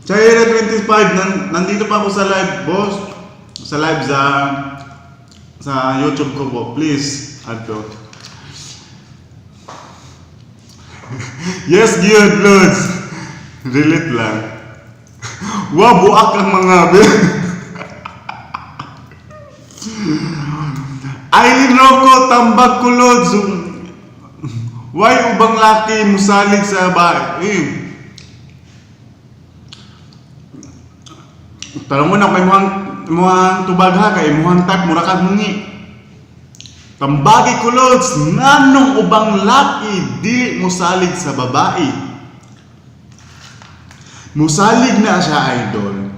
Chayra 25, nandito pa ako sa live, boss. Sa live sa YouTube ko po. Please, adto. Yes, good, Lods. Relate lang. Wow, buak ang mga Aileen Rocco, tambag ko, Lods. Why ubang laki musalig sa ba? Eh. Tanong mo na kay imuhang tubag ha, kay imuhang type, mura kag mungi. Tambagi ko, Lods, nganong ubang laki dili musalig sa babae? Musalig na siya, idol,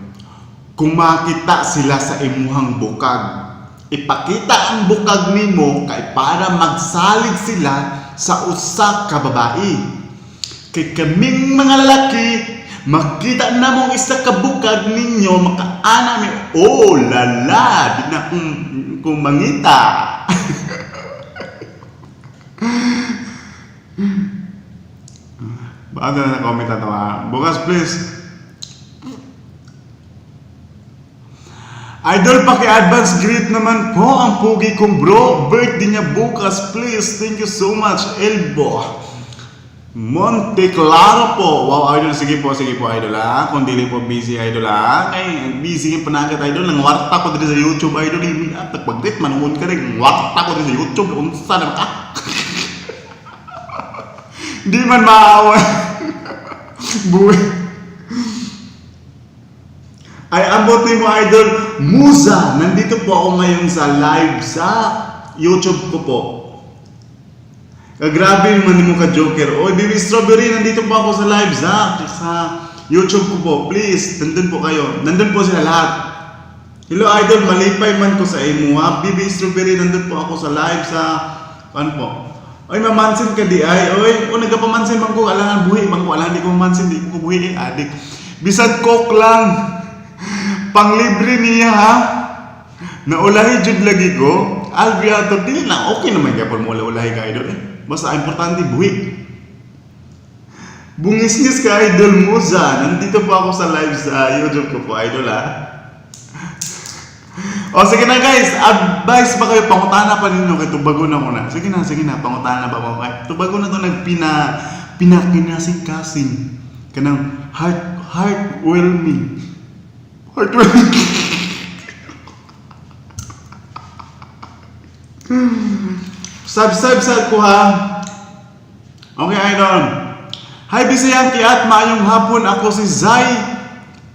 kung makita sila sa imuhang bukag. Ipakita ang bukag nimo kay para magsalig sila sa usa ka babae. Kay kaming mga lalaki, makita namong isa ka bukag ninyo, makaana mi, "Oh lala, di na kung mangita." Baka na na-comment na ito ha. Bukas, please. Idol, paki-advance greet naman po ang pugi kong bro. Birthday niya bukas, please. Thank you so much, Elbo Monte Claro po. Wow, idol. Sige po, idol ha. Kung dili po busy, idol ha. Kay busy yung panagat, idol. Nangwarta ko diri sa YouTube, idol. Hindi at pag-greet, manungon ka rin. Ngwarta ko diri sa YouTube. Unsa na ka? Di man maawa. Buwi. Ay, ambot ni mo, idol Musa. Nandito po ako ngayon sa live sa YouTube ko po. Kagrabe naman mo ka joker. Oy, Baby Strawberry, nandito po ako sa live sa YouTube ko po. Please, nandun po kayo. Nandun po sila lahat. Hello, idol, malipay man ko sa imo ha. Baby Strawberry, nandun po ako sa live sa ano po. Oy, mamansin ka di ay. Oy, o nagapamansin man ko, alangan buhi man ko, alangan di ko mamansin, di ko buhi eh, adik. Bisan coke lang. Panglibre niya ha. Naulahi jud lagi ko. Alviator, dili na okay naman gyapon mo ulahi ka, idol eh. Basta importante buhi. Bungis-ngis ka, idol Musa. Nandito po ako sa live sa YouTube ko po, idol ha. O sige na guys, advice ba kayo? Pangutana pa ninyo kay tubago na muna. Sige na, pangutana ba mo kay tubago na to nagpina pinakinasing-kasing kanang heartwarming. Heartwarming. Subscribe sa ko ha. Okay, idol. Hi, Bisayang Kiat, maayong hapon. Ako si Zai.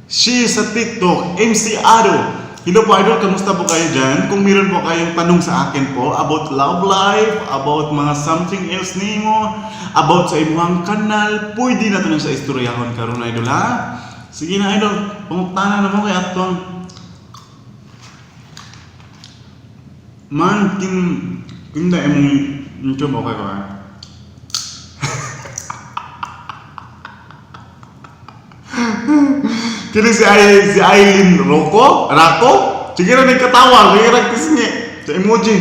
She sa TikTok, MC Ado. Hello po, idol, kamusta po kayo dyan? Kung meron po kayong tanong sa akin po about love life, about mga something else nimo, about sa imuhang kanal, pwede na to na sa istoryahon karon, idol, ha? Sige na, idol, pangutana na mo kay atong man kin kinda imong YouTube, okay ko ha? Kini si Aileen Rocco? Rako? Sige na nagkatawa, sige na kisngi. Sa emoji.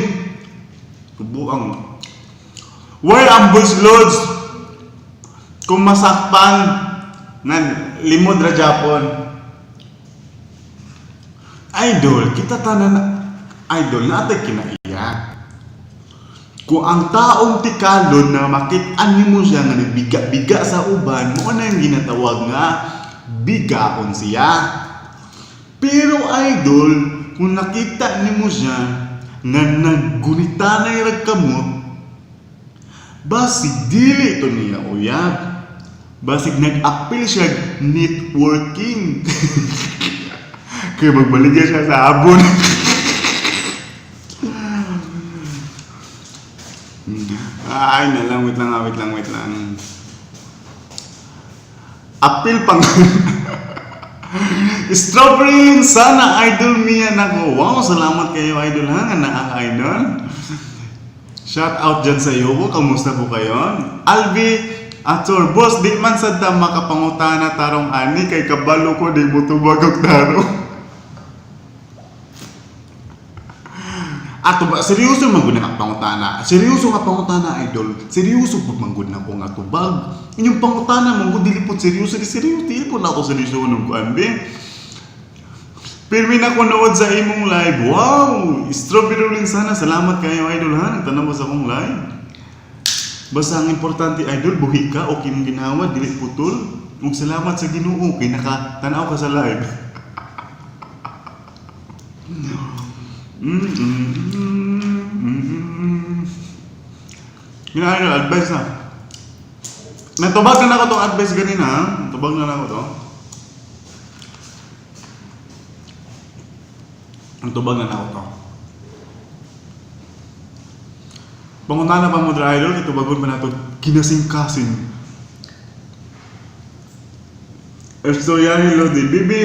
Kubuang. Where ang Bush Lords? Kung masakpan, nan limod ra Japon. Idol, kita tanan, idol, naatay kinaiya. Kung ang taong tikalon na makit-an nimo siya nga nagbiga-biga sa uban, mo na yung ginatawag nga bigaon siya. Pero idol, kung nakita nimo siya nga naggunita na yung kamot, basig dili to niya uyab. Basig nag-appeal siya networking. Kaya magbaligya siya sa abon. Ay, na lang, wait lang, ah, wait lang, wait lang. Appeal pang Strawberry, sana idol Mia nako. Wow, salamat kayo, idol, ha, nga naa ka, idol. Shout out dyan sa iyo. Kamusta po kayo? Albi Ator, boss, di man sad ta makapangutana tarong ani kay kabalo ko di mo tubag og tarong. Ato ba seryoso man gud nga pangutana? Seryoso nga pangutana, idol. Seryoso pud man gud nako nga tubag. Inyong pangutana man gud dili pud seryoso, di seryoso dili pud nako seryoso nung kuan be. Pirmi na ko nood sa imong live. Wow! Strawberry rin sana. Salamat kayo, idol, ha. Nagtanaw sa akong live. Basta ang importante, idol, buhi ka, okay mong ginawa, dili putol. Ug salamat sa Ginoo kay nakatanaw ka sa live. Yun, idol, advice na. Natubag na nako tong advice ganina, ha? Natubag na nako to. Natubag na nako to. Pangutana pa mo dra, idol, itubagon pa nato kinasing-kasing. If so, yan, hello di Bibi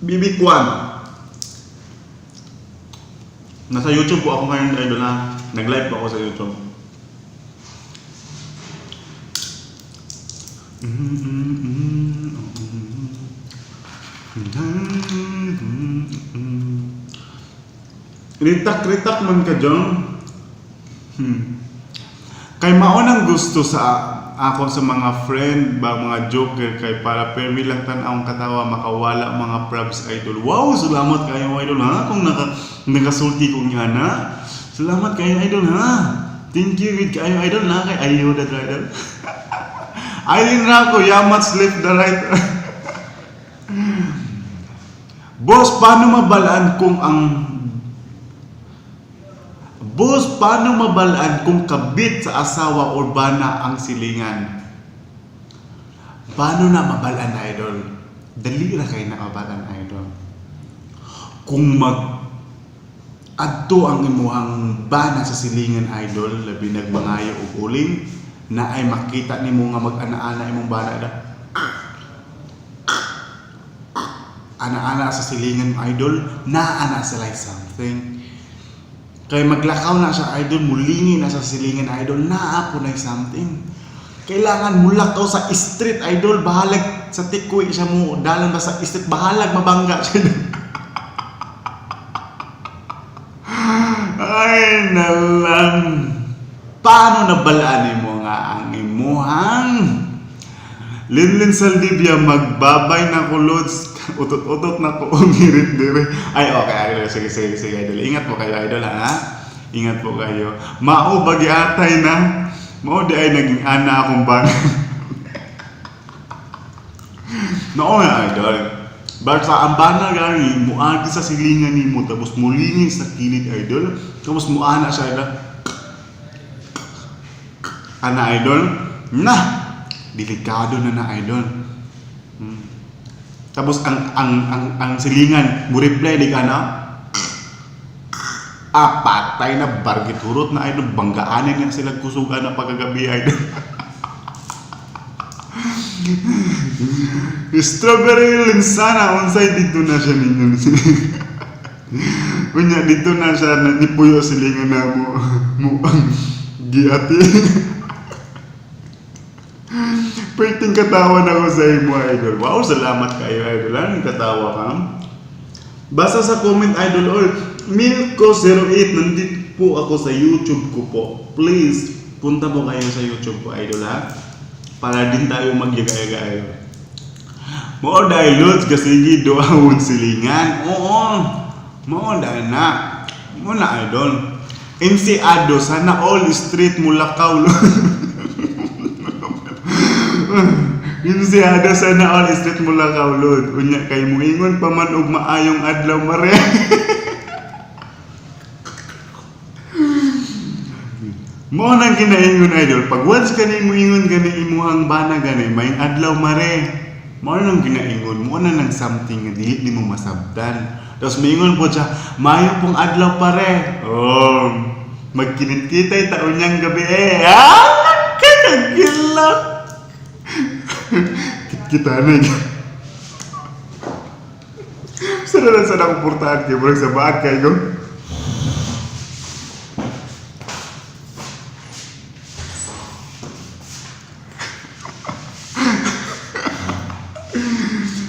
Bibi Kwan. Nasa YouTube po ako ngayon, idol, ha. Nag-live po ako sa YouTube. Ritak-ritak man ka, Jong. Kay mao nang gusto sa ako sa mga friend ba, mga joker, kay para permi lang tan-awng katawa, makawala mga probs, idol. Wow, salamat kayo, idol, ha, kung nakasulti ko nga na. Salamat kayo, idol, ha. Thank you with kayo, idol, na kay ayo da idol. Aileen Rako, yamats left the right. Boss, paano mabalaan kung ang Boss, paano mabalaan kung kabit sa asawa or bana ang silingan? Paano na mabalaan, idol? Dali ra kay na mabalaan, idol. Kung mag adto ang imuhang bana sa silingan, idol, labi nagmangayo og uling, na ay makita nimo nga mag-ana-ana imong bana da. Ana-ana sa silingan, idol, naa na sa like something. Kay maglakaw na siya, idol, mulingi na sa silingan, idol, naa po na something. Kailangan mulakaw sa street, idol, bahalag sa tikoy siya mo, dalan ba sa street, bahalag mabangga siya. Ay, nalang. Paano nabalaan mo nga ang imuhang Linlin Saldivia, magbabay na ko, Lods. Utot-utot na ko, umirit dire. Ay, okay, idol. Sige, sige, sige, idol. Ingat po kayo, idol, ha? Ingat po kayo. Mao bagi atay na. Mao di ay naging ana akong bana. Noo na, idol. Basta ang bana gani, muagi sa silingan nimo tapos mulingi sa kilid, idol. Tapos muana siya, idol. Ana, idol. Na! Delikado na na, idol. Tapos ang silingan mo reply di ka na. Ah, patay na, bargit hurot na, idol. Banggaanin niya sila kusugan na pagkagabi, idol. Strawberry linsana, unsay dito na siya ninyo. Unya dito na siya na nipuyo silingan na mo mo ang giati. Perting katawa na ako sa imo, idol. Wow, salamat kayo, idol. Anong katawa ka? Basta sa comment, idol, or Milko08, nandito po ako sa YouTube ko po. Please, punta po kayo sa YouTube ko, idol, ha? Para din tayo magyaga-yaga, idol. Mao dahil Lods, kasi doawon silingan. Oo, mao dahil na. Mo na, idol. MC Ado, sana all street mulakaw. MC Ado, sana all street mulakaw, Lord. Unya kay muingon pa man og maayong adlaw, mare. Mao nang kinaingon, idol. Pag once kani muingon gani imuhang bana gani, may adlaw mare. Mao nang kinaingon, mao na nang something nga dili nimo masabtan. Tapos moingon po siya, "Maayo pong adlaw pare." Oh, magkinit-kitay taon niyang gabi eh. Ah, kakagilak. Kita na yun. Sana lang sana akong portahan kayo. Murag sa baag kayo.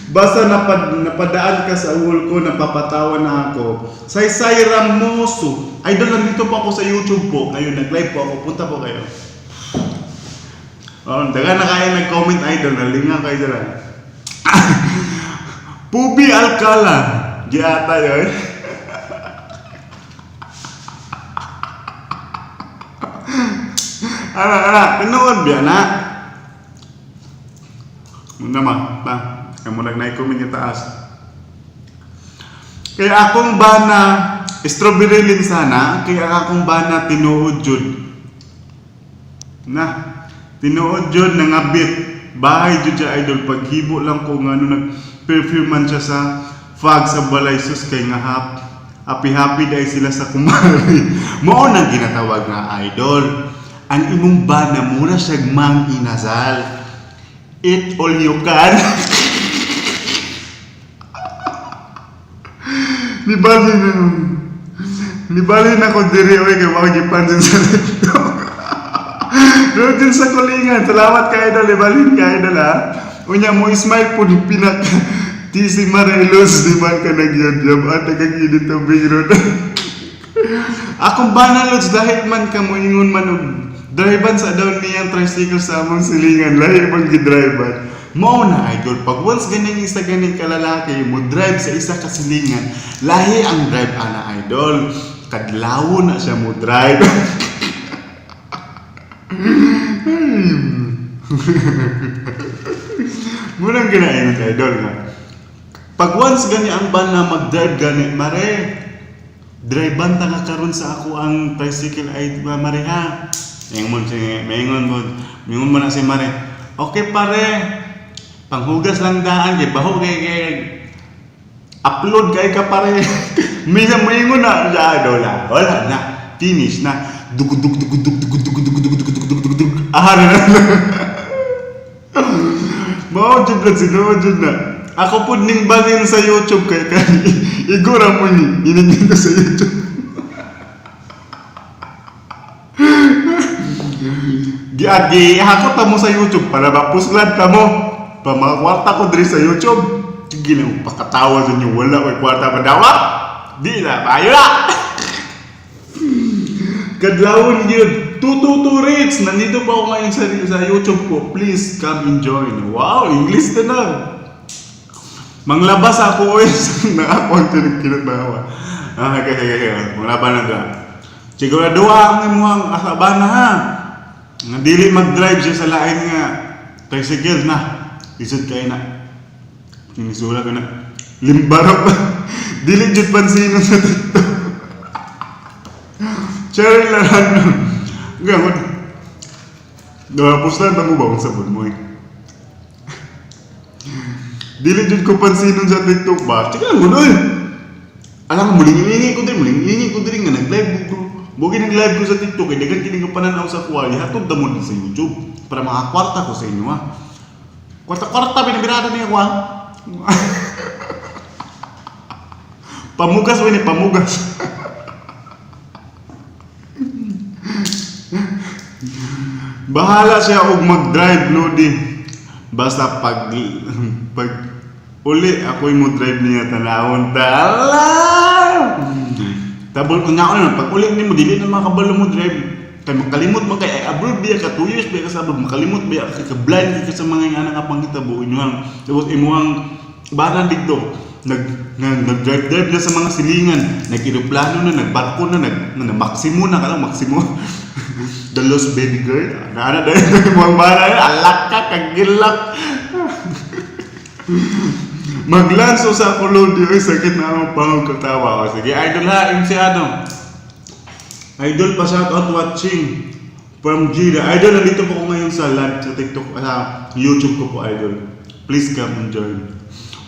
Basta napadaan ka sa wall ko, napapatawa na ako. Saysay Ramoso. Idol, nandito po ako sa YouTube po. Ngayon, nag-live po ako. Punta po kayo. Oh, daga na kayo nag-comment, idol. Nalinga kayo dyan. Pubi Alcala. Giata yun. Ara, ara. Tinuod biya na. Muna ma. Ta. Kaya mo nag-comment yung taas. Kaya akong bana, strawberry linsana, kaya akong bana tinuod jud. Na, tinuod jud nangabit. Bahay jud siya, idol, paghibo lang ko nga ano nag-perfume man siya sa fog sa balay, sus kay nga hap. Happy happy dahil sila sa kumari. Mao nang ginatawag nga, idol. Ang imong bana mura siya mang inasal. Eat all you can. Ni bali na ko diri oy kay wa gipansin sa TikTok. Rodin sa kulingan. Salamat kay idol, ibalhin ka, idol, ha. Unya mo smile po ni pinak. TC Marelos, di man ka nagyadyab at nagaginit ang biro. Akong bana, Lods, dahil man ka mo ingon man og drivean sa daw niyang tricycle sa among silingan, lahi man gidrivean. Mao na, idol, pag once ganing isa ganing kalalaki mo drive sa isa ka silingan, lahi ang drive ana, idol. Kadlawo na siya mo drive. Munang ginaingon, idol, nga. Pag once gani ang bana mag-drive gani, "Mare, drive-an ta ka karon sa ako ang tricycle ay mare ha." Ingon si maingon mo, mingon mo na si mare. "Okay pare. Panghugas lang daan kay baho kay kay upload kay ka pare." Minsan maingon na siya, wala, wala na. Finish na. Dug dug dug dug dug dug dug dug dug dug dug dug dug. Ah, na. Mao jud na sinuod jud na. Ako pud ning balin sa YouTube kay kay igura mo ni ining sa YouTube. Giagi hakot ta mo sa YouTube para mapuslad ta mo. Pa makakwarta ko diri sa YouTube. Sige na pakatawa sa inyo, wala ko'y kwarta pa dawat. Di na, maayo na. Kadlawon yun. 222 rates. Nandito pa ako ngayon sa YouTube ko. Please come and join. Wow, English na na. Manglabas ako eh. Na ako ang kinatawa. Ah, okay. Manglaban na dra. Sigurado ang imuhang asabana ha. Nga dili mag-drive siya sa lain nga tricycle na. Isod kay na. Kinisula ko na. Limbarok. Dili jud pansino sa TikTok. Cherry Laran. Gamot. Napos na mo ba sa mo eh. Dili jud ko pansinon sa TikTok ba? Sige lang gud oy. Alam mo, muling ko diri nga nag-live ko. Bugi nag-live ko sa TikTok, kay daghan kini nga pananaw sa kuha, ihatod na mo din sa YouTube para makakwarta ko sa inyo ha. Kwarta-kwarta binibirada niya ko ha. Pamugas ni pamugas. Bahala siya og mag-drive, Lodi. Basta pag pag uli ako'y mo drive niya tanawon ta. Ala! Tabol ko nga ako pag uli nimo dili na makabalo mo drive. Kay makalimot man kay ay abroad biya ka 2 years biya ka sa abroad, makalimot biya ka, ka blind ka sa mga ingana nga panghitabo inyohang. Tapos imuhang bana didto nag nag drive drive na sa mga silingan, nag-eroplano na, nagbarko na, nag na, maximo na kana maximo. The Lost Baby Girl. Ana dahil imong bana alak ka kagilak. Maglanso sa ako Lodi, oy sakit na akong pangog katawa. O, sige, idol ha, MC ano. Idol pa shout out watching from Gida. Idol, nandito po ako ngayon sa live sa TikTok, sa YouTube ko po, idol. Please come and join.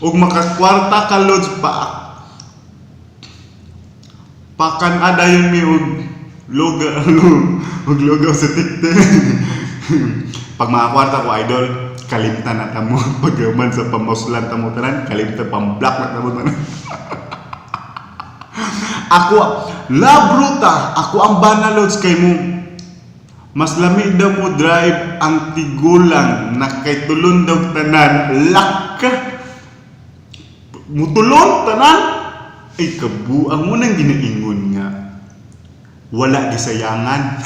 Ug makakwarta ka lods pa pakan adayon mi og loga og lugaw sa TikTok. Pag makakwarta ko, idol, kalimtan na tamo pagyaman sa pamuslan tamo tanan, kalimtan pamblock na tamo tanan. Ako, la bruta, ako ang banalods kay mo. Mas lami daw mo drive ang tigulang na kay tulon daw tanan. Laka! Mutulon tanan! Ay kabuang mo nang ginaingon nga. Wala gisayangan.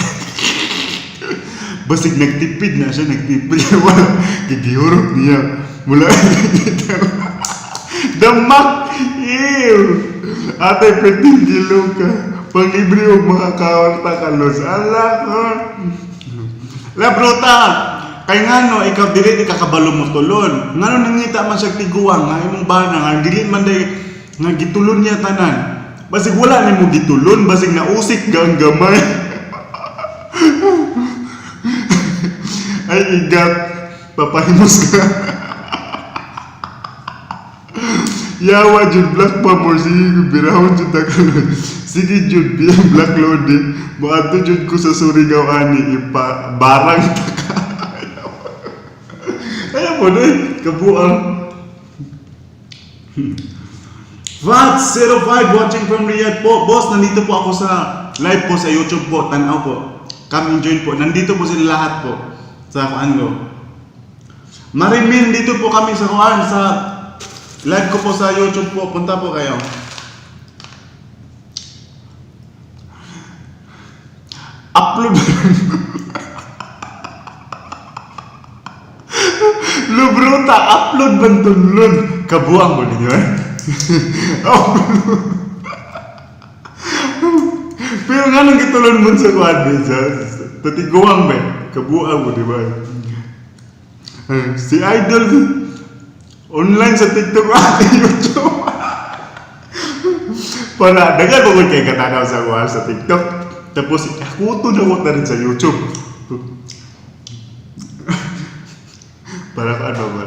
Basig nagtipid na siya, nagtipid. Wala, gigihurot niya. Mula, damak! Ew! Ate, peting kilo ka. Panglibre og makakawarta ka, Los. Ala ko. La bruta! Kay ngano, ikaw dili di kakabalo mo tulon. Ngano nangita man siya tiguang, nga imong bana, nga dili man day, nga gitulon niya tanan. Basig wala nimo gitulon, basig nausik ka ang gamay. Ay, igat. Papahimos ka. Yawa jud black pa mo sige birahon jud ta karon. Sige jud biya black lodi. Moadto jud ko sa Surigao ani ipa barang ta ka. Ay mo doy kabuang. Vat 05 watching from Riyadh po. Boss, nandito po ako sa live po sa YouTube po. Tanaw po. Come and join po. Nandito po sila lahat po. Sa kuan ko. Marimin, dito po kami sa kuan sa live ko po sa YouTube po. Punta po kayo. Upload. Lubruta, upload bantunlon. Kabuang mo ninyo eh. Upload. Pero nga nang gitulon mo sa kuan sa tatiguang ba? Kabuang mo di ba? Si Idol online sa TikTok at YouTube. Para daghan ko kay katanaw sa kuan sa TikTok. Tapos ako to na rin sa YouTube. Para ano ba?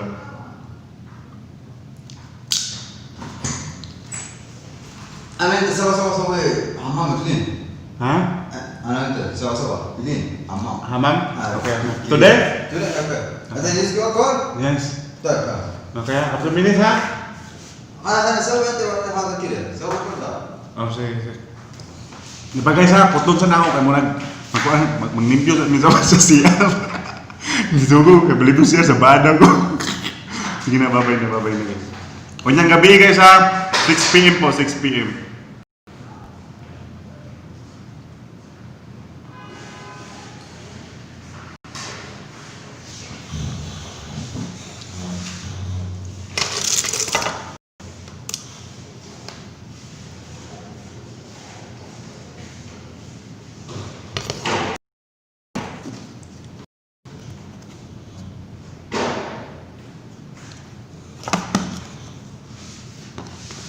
انا انت سوا سوا سوا حمام اثنين. Ha? انا انت سوا سوا اثنين حمام. Hamam? آه. Okay. Today? Today, okay. انت جالس كور؟ Yes. طيب تمام. Okay, after minute ha? انا سوي انت بعدين هذا كذا سوي كلها. Oh, sige, sige. Di ba guys ha, putol sa na ako kay murag magkuan mag maglimpyo sa minsan sa CR. Gisugo kay balik ko CR sa bada ko. Sige na, babay na guys. Unyang gabi guys ha, 6 PM po, 6 PM.